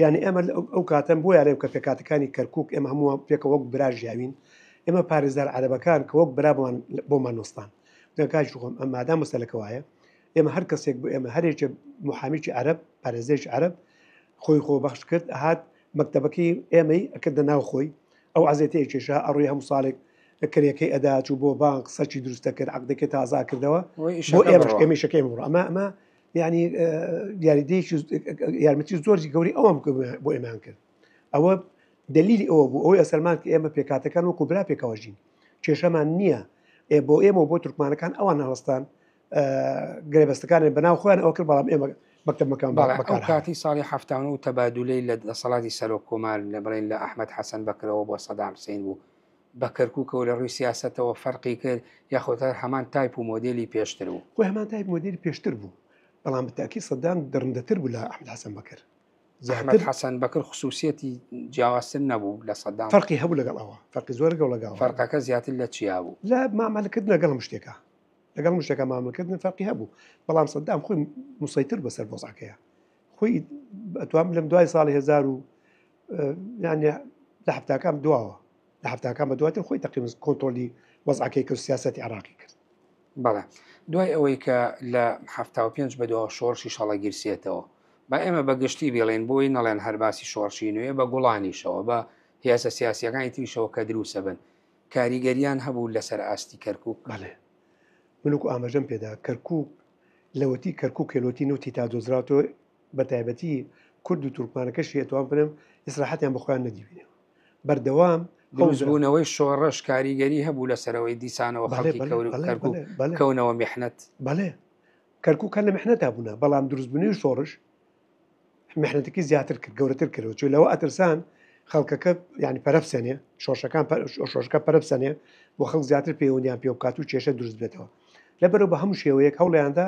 Speaker 1: یعنی ئێمە ئەو کاتەم بۆ یارێم کە پێکاتەکانی کەرکک ئێمە هەموو پێکە وەک برا ژیاوین ئێمە پارێزدار عەرەبەکان کە وەک برا بۆمان بۆمان نوستان دەکاش خۆم ئەم مادام مەسەلەکە وایە ئێمە هەر کەسێک بۆ ئێمە هەرێکێ محامیکی عەرەب پارێزێکی عەرەب خۆی خۆ بەخش کرد هات مەکتەبەکەی ئێمەی ئەکردە ناو خۆی ئەو عەزێتەیە کێشا ئەڕۆی هەموو ساڵێک. کرێکەی ئەدا چوو بۆ بانک سەرچی دروست دەکرد عقدەکەی تازا کردەوە بۆ ئێمەش ئێمە شەکەی بڕۆ ئەمە ئەمە یعنی یاریدەیەکی یارمەتی زۆرجی گەوری ئەوەم بۆ ئێمان کرد ئەوە دلیلی ئەوە بوو ئەوەی ئەسەرمان کە ئێمە پێکاتەکان وەکو برا پێکەوە ژین کێشەمان نییە ئێ بۆ ئێمە و بۆ تورکمانەکان ئەوان هەڵستان گرێبەستەکانیان بەناو خۆیان ئەوە کرد بەڵام ئێمە مەکتەبەکان
Speaker 2: بەڵێ ئەو کاتی ساڵی حەفتانە و تەبادولەی لە دەسەڵاتی سەرۆک کۆمار لە بڵێن لە ئەحمەد حەسەن بەکرەوە بۆ سەدام حسین بوو بە کەرکووکەوە لە ڕووی سیاسەتەوە فەرقی کرد یاخود هەر هەمان تایپ و مۆدێلی پێشتر بوو؟
Speaker 1: خۆی هەمان تایپ مۆدێلی پێشتر بوو بەڵام بەتاکی سەدام دڕندەتر بوو لە ئەحمەد حەسەن بەکر.
Speaker 2: ئەحمەد حەسەن بەکر خصوصیەتی جیاوازتر نەبوو لە سەدام؟
Speaker 1: فەرقی هەبوو لەگەڵ ئەوە، فەرقی زۆر لەگەڵ لەگەڵ
Speaker 2: فەرقەکە زیاتر لە چیا بوو؟
Speaker 1: لە مامەلەکردن لەگەڵ هەموو شتێکا لەگەڵ هەموو شتێکا مامەلەکردن فەرقی هەبوو بەڵام سەدام خۆی مسەیتر بەسەر وەزعەکەیە خۆی ئەتوام لەم دوای ساڵی هزار و یعنی لە هەفتاکان دواوە لە هەفتاکان بە دواتر خۆی تەقریبا کۆنترۆلی وەزعەکەی کرد سیاسەتی عێراقی کرد.
Speaker 2: بەڵێ دوای ئەوەی کە لە 75 بەدواوە شۆڕشی شەڵەگیرسێتەوە با ئێمە بە گشتی بڵێن بۆی نەڵێن هەر باسی شۆڕشی نوێ بە گوڵانیشەوە بە هێزە سیاسیەکانی تریشەوە کە دروسە بن کاریگەریان هەبوو لەسەر ئاستی کەرکک.
Speaker 1: بەڵێ من وەکو ئاماژەم پێدا کەرکک لەوەتی کەرکک کێلۆتی نەوتی تا دۆزراوەتەوە بە تایبەتی کورد و تورکمانەکەشی ئەتوان بڵێم ئیسراحەتیان بە خۆیان نەدیبینەوە بەردەوام
Speaker 2: دروستبوونەوەی شۆڕش کاریگەری هەبوو لەسەرەوەی دیسانەوە خەڵکی کەرکک کەونەوە میحنەت.
Speaker 1: بەڵێ کەرکک هەر لە میحنەتا بوونە بەڵام دروستبوونەوەی شۆڕش میحنەتەکەی زیاتر کرد گەورەتر کردەوە چون لەوە ئەترسان خەڵکەکە یعنی پەرە بسەنێ شۆڕشەکان شۆڕشەکە پەرە بسەنێ بۆ خەڵک زیاتر پەیوەندیان پێ بکات و کێشە دروست بێتەوە لەبەرەوە بە هەموو شێوەیەک هەوڵیاندا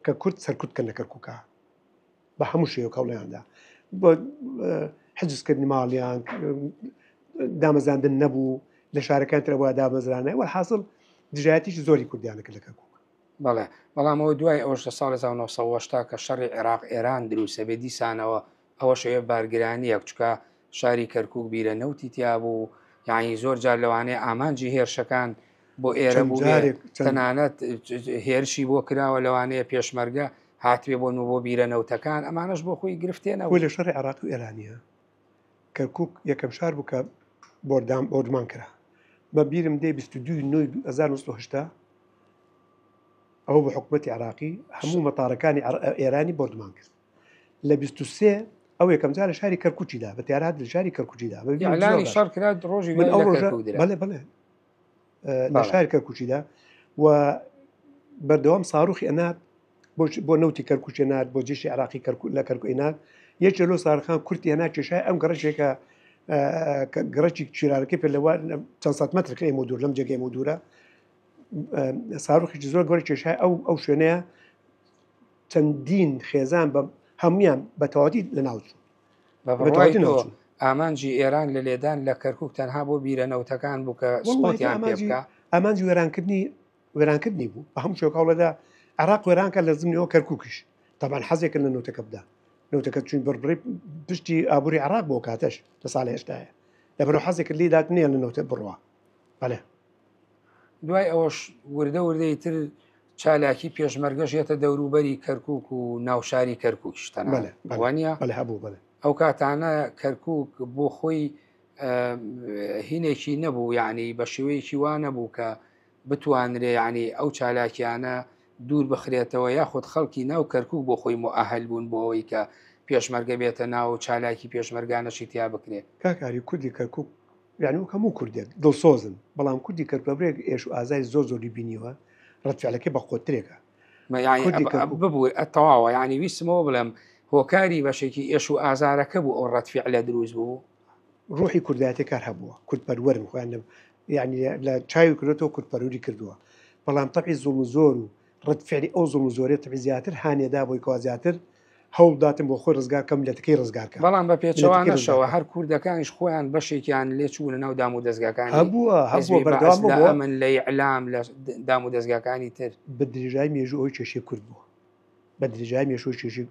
Speaker 1: کە کورد سەرکوت کەن لە کەرکووکە بە هەموو شێوەک هەوڵیاندا بۆ حجزکردنی ماڵیان دامەزاندن نەبوو لە شارەکان ترەوە دامەزرانە وەحاصل دژایەتیش زۆری کوردیانە کرد لە کەرکووک.
Speaker 2: بەڵێ، بەڵام ئەوە دوای ئەوەش لە ساڵی 1980 کە شەڕی عێراق ئێران دروسە بێ دیسانەوە ئەوەش ئەوێ بارگرانیەک چکە شاری کەرکک بیرە نەوتی تیا بوو یعنی زۆر جار لەوانەیە ئامانجی هێرشەکان بۆ ئێرە بوو تەنانەت هێرشی بۆ کراوە لەوانەیە پێشمەرگە هاتبێ بۆ نو بۆ بیرە نەوتەکان ئەمانەش بۆ خۆی گرفتێنەوە
Speaker 1: لە شەڕی عێراق و ئێرانیە کەرکک یەکەم شار بوو کە بۆردام بۆردمان کرا بە بیرم دێ 22 نۆی 1970 ئەوە بە حکوومەتی عراقی هەموو مەتارەکانی ئێرانی بۆردمان کرد لە 23 ئەو یەکەم جار لە شاری کەرکوچیدا بە تیارات لە شاری کەرکوچیدا
Speaker 2: بە شەڕ کرا ڕۆژی من ئەو ڕۆژە
Speaker 1: بەڵێ بەڵێ لە شاری کەرکوچیدا و بەردەوام ساروخی ئەنات بۆ نەوتی کەرکوچێ نات بۆ جێشی عراقی لە کەرکوی نات یەکێ لۆ سارخان کورتی هەنا کێشای ئەم گەڕەکێکە گەڕەکی چیرارەکەی پێ لەوە چەند سەد مەتر کە ئێمە دوور لەم جێگەی ئێمە دوورە ساروخێکی زۆر گەورە کێشای ئەو ئەو شوێنەیە چەندین خێزان بە هەمویان بە تەواتی لە ناوچوو
Speaker 2: ئامانجی ئێران لە لێدان لە کەرکک تەنها بۆ بیرە نەوتەکان بوو کە سقوتیان پێ بکا
Speaker 1: ئامانجی وێرانکردنی وێرانکردنی بوو بە هەموو شێوەک هەوڵەدا عێراق وێرانکە لە زمنیەوە کەرکوکیش تەبان حەزێکە لە نەوتەکە بدا نەوتەکە چون بڕبڕی پشتی ئابووری عێراق بۆ کاتەش لە ساڵی هێشتایە لەبەرەوە حەزێکرد لی دات نییە لە نەوتە بڕوا بەڵێ
Speaker 2: دوای ئەوەش وردە وردەی تر چالاکی پێشمەرگەش یەتە دەوروبەری کەرکک و ناوشاری کەرککیش تەنانەت وانە
Speaker 1: بەڵێ هەبوو بەڵێ
Speaker 2: ئەو کاتانە کەرکک بۆ خۆی هینێکی نەبوو یعنی بە شێوەیەکی وا نەبوو کە بتوانرێ یعنی ئەو چالاکیانە دوور بخرێتەوە یاخود خەڵکی ناو کەرکک بۆ خۆی موئەهل بوون بۆ ئەوەی کە پێشمەرگە بێتە ناو چالاکی پێشمەرگانەشی تیا بکرێ.
Speaker 1: کاک ئاری کوردی کەرکوک یانی وەک هەموو کوردێک دڵسۆزن بەڵام کوردی کەرکوک برێک ئێش و ئازاری زۆر زۆری بینیوە ڕەتفعلەکەی بە قوترێکە
Speaker 2: ببوور تەواوە یعنی ویستمەوە بڵێم هۆکاری بەشێکی ئێش و ئازارەکە بوو ئەو ڕەتفعلە دروست بوو
Speaker 1: ڕوحی کوردایەتی کار هەبووە کوردپەروەرن خۆیان یعنی لە چاوی کردێتەوە کوردپەروری کردووە بەڵام تەبعی زوڵم و زۆر و ڕەد فعلی ئەو زوڵم و زۆرێ تەبعی زیاتر هانێدا بۆی کەوا زیاتر هەوڵ بداتن بۆ خۆی ڕزگار کە میللەتەکەی ڕزگار کە
Speaker 2: بەڵام بە پێچەوانەشەوە هەر کوردەکانیش خۆیان بەشێکیان لێ چوونە ناو دام و دەزگاکانی
Speaker 1: هەبووە هەبووە بەردەوام
Speaker 2: لە ئەمن لە ئیعلام لە دام و دەزگاکانی تر
Speaker 1: بە درێژای مێژوو ئەوەی کێشەی کورد بووە بە درێژای مێژوو کێشەی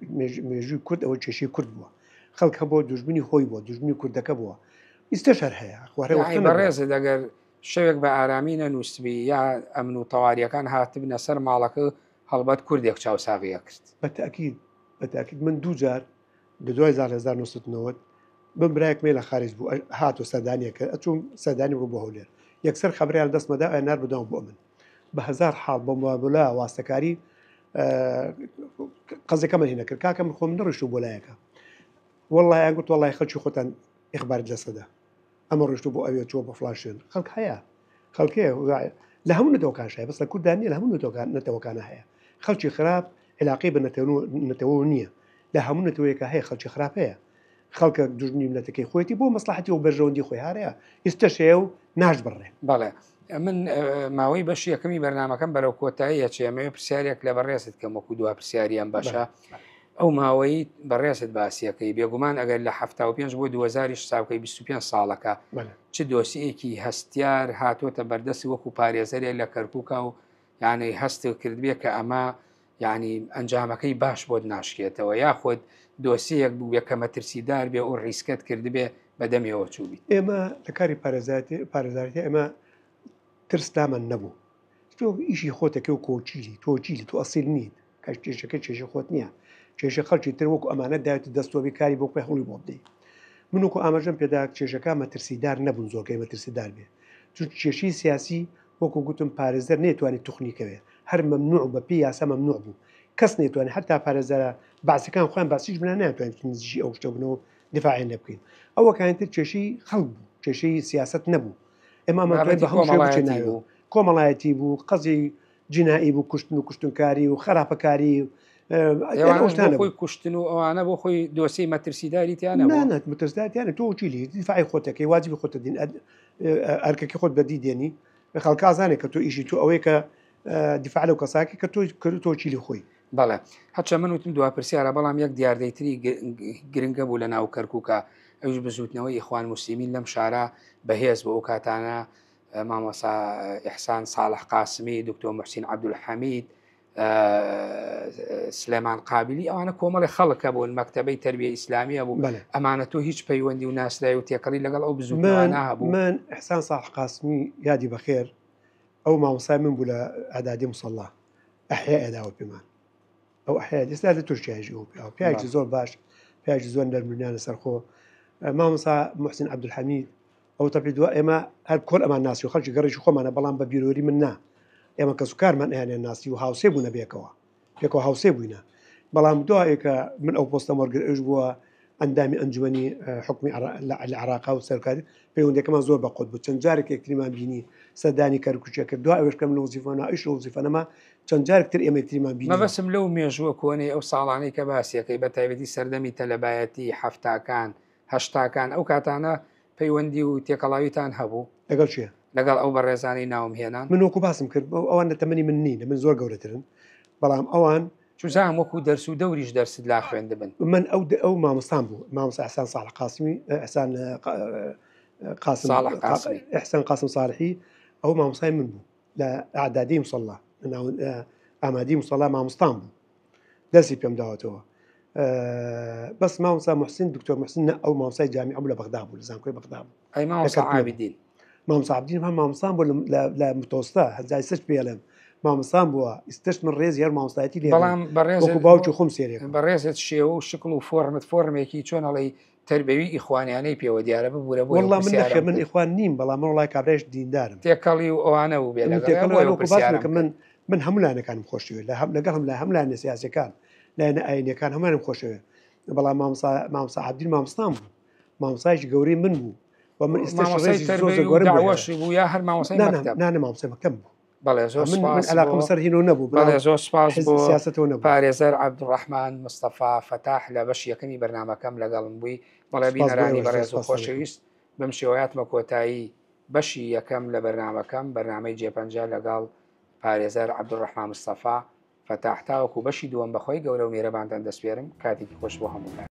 Speaker 1: مێژووی کورد ئەوە کێشەی کورد بووە خەڵک هەبووە دوژمنی خۆی بووە دوژمنی کوردەکە بووە ئیستەش هەر هەیە
Speaker 2: خوارێ وەختە بەڕێزت ئەگەر شەوێک بە ئارامی نەنووستبی یا ئەمن و تەواریەکان هاتبنە سەر ماڵەکە هەڵبەت کوردێک چاوساغی ئەکرد.
Speaker 1: بە تەئکید بە تەئکید من دوو جار لە دوای زار 1990 بم برایەکم هەیە لە خارج بوو هات و سەردانیە کرد ئەچووم سەردانی بوو بۆ هەولێر یەکسەر خەبریان دەستمەدا ئەیان نار بدەم بۆ من بە هەزار حاڵ بۆ مابلا واستەکاری قەزەکە من هینە کرد کاکە من خۆم نەڕشتم بۆ لایەکە وەڵڵایان گوت وەڵڵای خەڵکی خۆتان ئیخبارت لەسەدا ئەمە ڕۆشتو بۆ ئەوێ چوە بۆ فڵان شوێن خەڵک هەیە خەڵکێ لە هەموو نەتەوەکان هەیە بەس لە کوردان نیە لە هەموو نەتەوەکان نەتەوەکانە هەیە خەڵکی خراپ علاقەی بە نەتەوە نییە لە هەموو نەتەوەیەکە هەیە خەڵکی خراپ هەیە خەڵکە دوژمنی ملەتەکەی خۆیەتی بۆ مەسلحەتی و بەرژەوەندی خۆی هارەیە ئێستش هەیە و ناش بڕێ
Speaker 2: بەڵێ من ماوەی بەش یەکەمی بەرنمەکەم بەرەو کۆتایی ئەچێمەوە پرسیارێک لە بەڕێزت کەم وەکو دوا پرسیاریان باشە ئەو ماوەی بەڕێزت باسیەکەی بێگومان ئەگەر لە 75 بۆ 2000 حسابکەی 25 ساڵەکە چ دۆسیەکی هەستیار هاتۆتە بەردەستی وەکو پارێزەرێک لە کەرکووکە و یانەی هەست کردبێ کە ئەمە یعنی ئەنجامەکەی باش بۆت ناشکێتەوە یاخود دۆسیەک بوو کە مەترسیدار بێ و ڕیسکەت کردبێ بەدەمێەوە چووبی
Speaker 1: ئێمە لە کاری پارێزارەتی ئێمە ترس لامان نەبوو تۆ ئیشی خۆتەکە و کۆچیلی تۆ چیلی تۆ ئەسیل نیت کە کێشەکە کێشە خۆت نییە کێشە خەڵکی تر وەکو ئەمانە داوێت دەستۆبی کاری بۆ خۆی هەوڵی بۆ بدەیت من وەکو ئاماژەم پێدا کێشەکە مەترسیدار نەبوون زۆرکەی مەترسیدار بێ چون کێشەی سیاسی وەکو گوتم پارێزەر نەیتوانی توخنی کەوێ هەر مەمنوع بە پێی یاسا مەمنوع بوو کەس نەیتوانی حتا پارێزەرە بەعسەکان خۆیان بەعسیش بنا نەیانتوانی نزیکی ئەو شتە بنەوە دفاعیان لێ بکەین ئەوەکانی تر کێشەی خەڵک بوو کێشەی سیاسەت نەبوو ئێمە ئەمانتوانی بە هەموو شێوە بچینە ناوێ کۆمەڵایەتی بوو قەزی جینائی بوو کوشتن و کوشتنکاری و خراپەکاری و
Speaker 2: خۆی کوشتن و ئەوانە بۆ خۆی دۆسی مەترسیداری
Speaker 1: تیانە مەترسیداریانە تۆ وکیلی دیفاعی خۆتەکەی واجبی خۆتە دین ئەرکەکە خۆت بەدی دێنی خەڵکازانێک کە تۆ ئیشی تۆ ئەوەیە کە دیفاع لەو کەساکی کە تۆ کرد تۆ وکیلی خۆی.
Speaker 2: بەڵێ هەرچە من وتم دوا پرسیارە بەڵام یەک دیاردەی تری گرنگە بوو لە ناو کەرکووکە ئەوش بزوتنەوەی ئیخوان موسلیمین لەم شارە بەهێز بۆ ئەو کاتانە مامۆسا ئیحسان ساڵح قاسمی، دکتۆر موحسین عەبدولحەمید، سلێمان قابلی ئەوانە کۆمەڵی خەڵک هەبوون مەکتەبەی تربیە ئیسلامیە بوو ئەمانە تۆ هیچ پەیوەندی و ناسرای و تێکەڵی لەگەڵ ئەو بزوتنەوانە هەبوو
Speaker 1: من ئیحسان ساڵح قاسمی یادی بەخێر ئەو مامۆستای من بوو لە ئەدادی مسەڵا ئەحیا ئێداوە پێمان ئەو ئەحیا ئێستا لە تورکیایش ئەو پیاوە پیاوێکی زۆر باش پیاوێکی زۆر نەرمونیانە سەرخۆ مامۆستا محسن عەبدولحەمید ئەو تەبعی دوا ئێمە هەر کۆن ئەمان ناسی و خەڵکی گەڕێکی خۆمانە بەڵام بە بیرۆری من نا ئێمە کەس و کارمان ئەیانیان ناسی و هاوسێ بوونە بێکەوە پێکەوە هاوسێ بووینە بەڵام دوایەکە من ئەو پۆستەم وەرگر ئەوش بووە ئەندامی ئەنجومەنی حکومی لە عراقا و سەرکاری پەیوەندەکەمان زۆر بە قوت بوو چەند جارێک یەکتریمان بینی سەردانی کەرکوچێ کرد دوا ئەوێش کە من وەزیفە ئیش وەزیفە نەما چەند جارێک تر ئێمە یەکتریمان بینی
Speaker 2: مەبەستم لەو مێژووە کۆنەی ئەو ساڵانەی کە باسیەکەی بە تایبەتی سەردەمی تەلەبایەتی حەفتاکان هەشتاکان ئەو کاتانە پەیوەندی و تێکەڵاویتان هەبوو؟
Speaker 1: لەگەڵ کێ؟
Speaker 2: لەگەڵ ئەو بەڕێزانەی ناوم هێنان.
Speaker 1: من وەکو باسم کرد ئەوان لە تەمەنی من نین، لە من زۆر گەورەترن، بەڵام ئەوان.
Speaker 2: چوزانم وەکو دەرس و دەوریش دەرست لا خوێندبن.
Speaker 1: من ئەو ئەو مامۆستام بوو، مامۆستا ئیحسان ساڵح قاسمی، ئیحسان قاسم
Speaker 2: ساڵح قاسمی.
Speaker 1: ئیحسان قاسم ساڵحی ئەو مامۆستای من بوو لە ئەعدادی مسەڵا، لە ناوەند ئامادی مسەڵا مامۆستام بوو. دەرسی پێم داوەتەوە بەس مامۆستا محسن دکتۆر محسن نە ئەو مامۆستای جامیعە بوو لە بەغدا بوو لە زانکۆی بەغدا بوو
Speaker 2: ئەی مامۆستا عابدین
Speaker 1: مامۆستا عابدین هەم مامۆستام بوو لە متۆستا هەزای سەر پێڵێم مامۆستام بووە ئیستش من ڕێزی هەر مامۆستایەتی لێ
Speaker 2: بەڵام بەڕێز
Speaker 1: وەکو باوکی خۆم سێرێک
Speaker 2: بەڕێزت شێوە و شکڵ و فۆرمت فۆرمێکی چۆن ئەڵێی تەربەوی ئیخوانیانەی پێوە دیارە ببورە بۆ
Speaker 1: والله من نەخێر من ئیخوان نیم بەڵام من وڵای کابرایش دیندارم
Speaker 2: تێکەڵی و ئەوانە بوو بێ
Speaker 1: لەگەڵ من من من هەموو لایەنەکانم خۆشەوێت لە هەم لەگەڵ هەم لە هەم لایەنە سیاسەکان لایەنە ئاینەکان هەمانم خۆشەوێت بەڵام مامۆستا مامۆستا عەبدین مامۆستام بوو مامۆستایش گەورەی من بوو و من ئێستا
Speaker 2: مامۆستای تەربەوی و دەعوەشی بوو یا هەر مامۆستای مەکتەب
Speaker 1: نا نا مامۆستای مەکتەب بوو
Speaker 2: بەڵێ زۆر
Speaker 1: من
Speaker 2: سپاس
Speaker 1: علاقم
Speaker 2: بۆ
Speaker 1: سەر هینۆ نەبوو
Speaker 2: بەڵێ زۆر سپاس
Speaker 1: حزب
Speaker 2: بۆ
Speaker 1: سیاسەتەوە نەبوو
Speaker 2: پارێزەر عەبدولڕەحمان مستەفا فەتاح لە بەشی یەکەمی بەرنامەکەم لەگەڵم بووی بەڵێ
Speaker 1: سپاس بۆ
Speaker 2: بینەرانی
Speaker 1: ئێوەش زۆر
Speaker 2: بەڕێز و
Speaker 1: سپاس دەکەم.
Speaker 2: خۆشەویست بەم شێوەیاتمە کۆتایی بەشی یەکەم لە بەرنامەکەم بەرنامەی جێپەنجە لەگەڵ پارێزەر عەبدولڕەحمان مستەفا فەتاح تاوەکو بەشی دووەم بەخوای گەورە و میهرەبانتان دەسپێرم کاتێکی خۆش بۆ هەموو لایەک.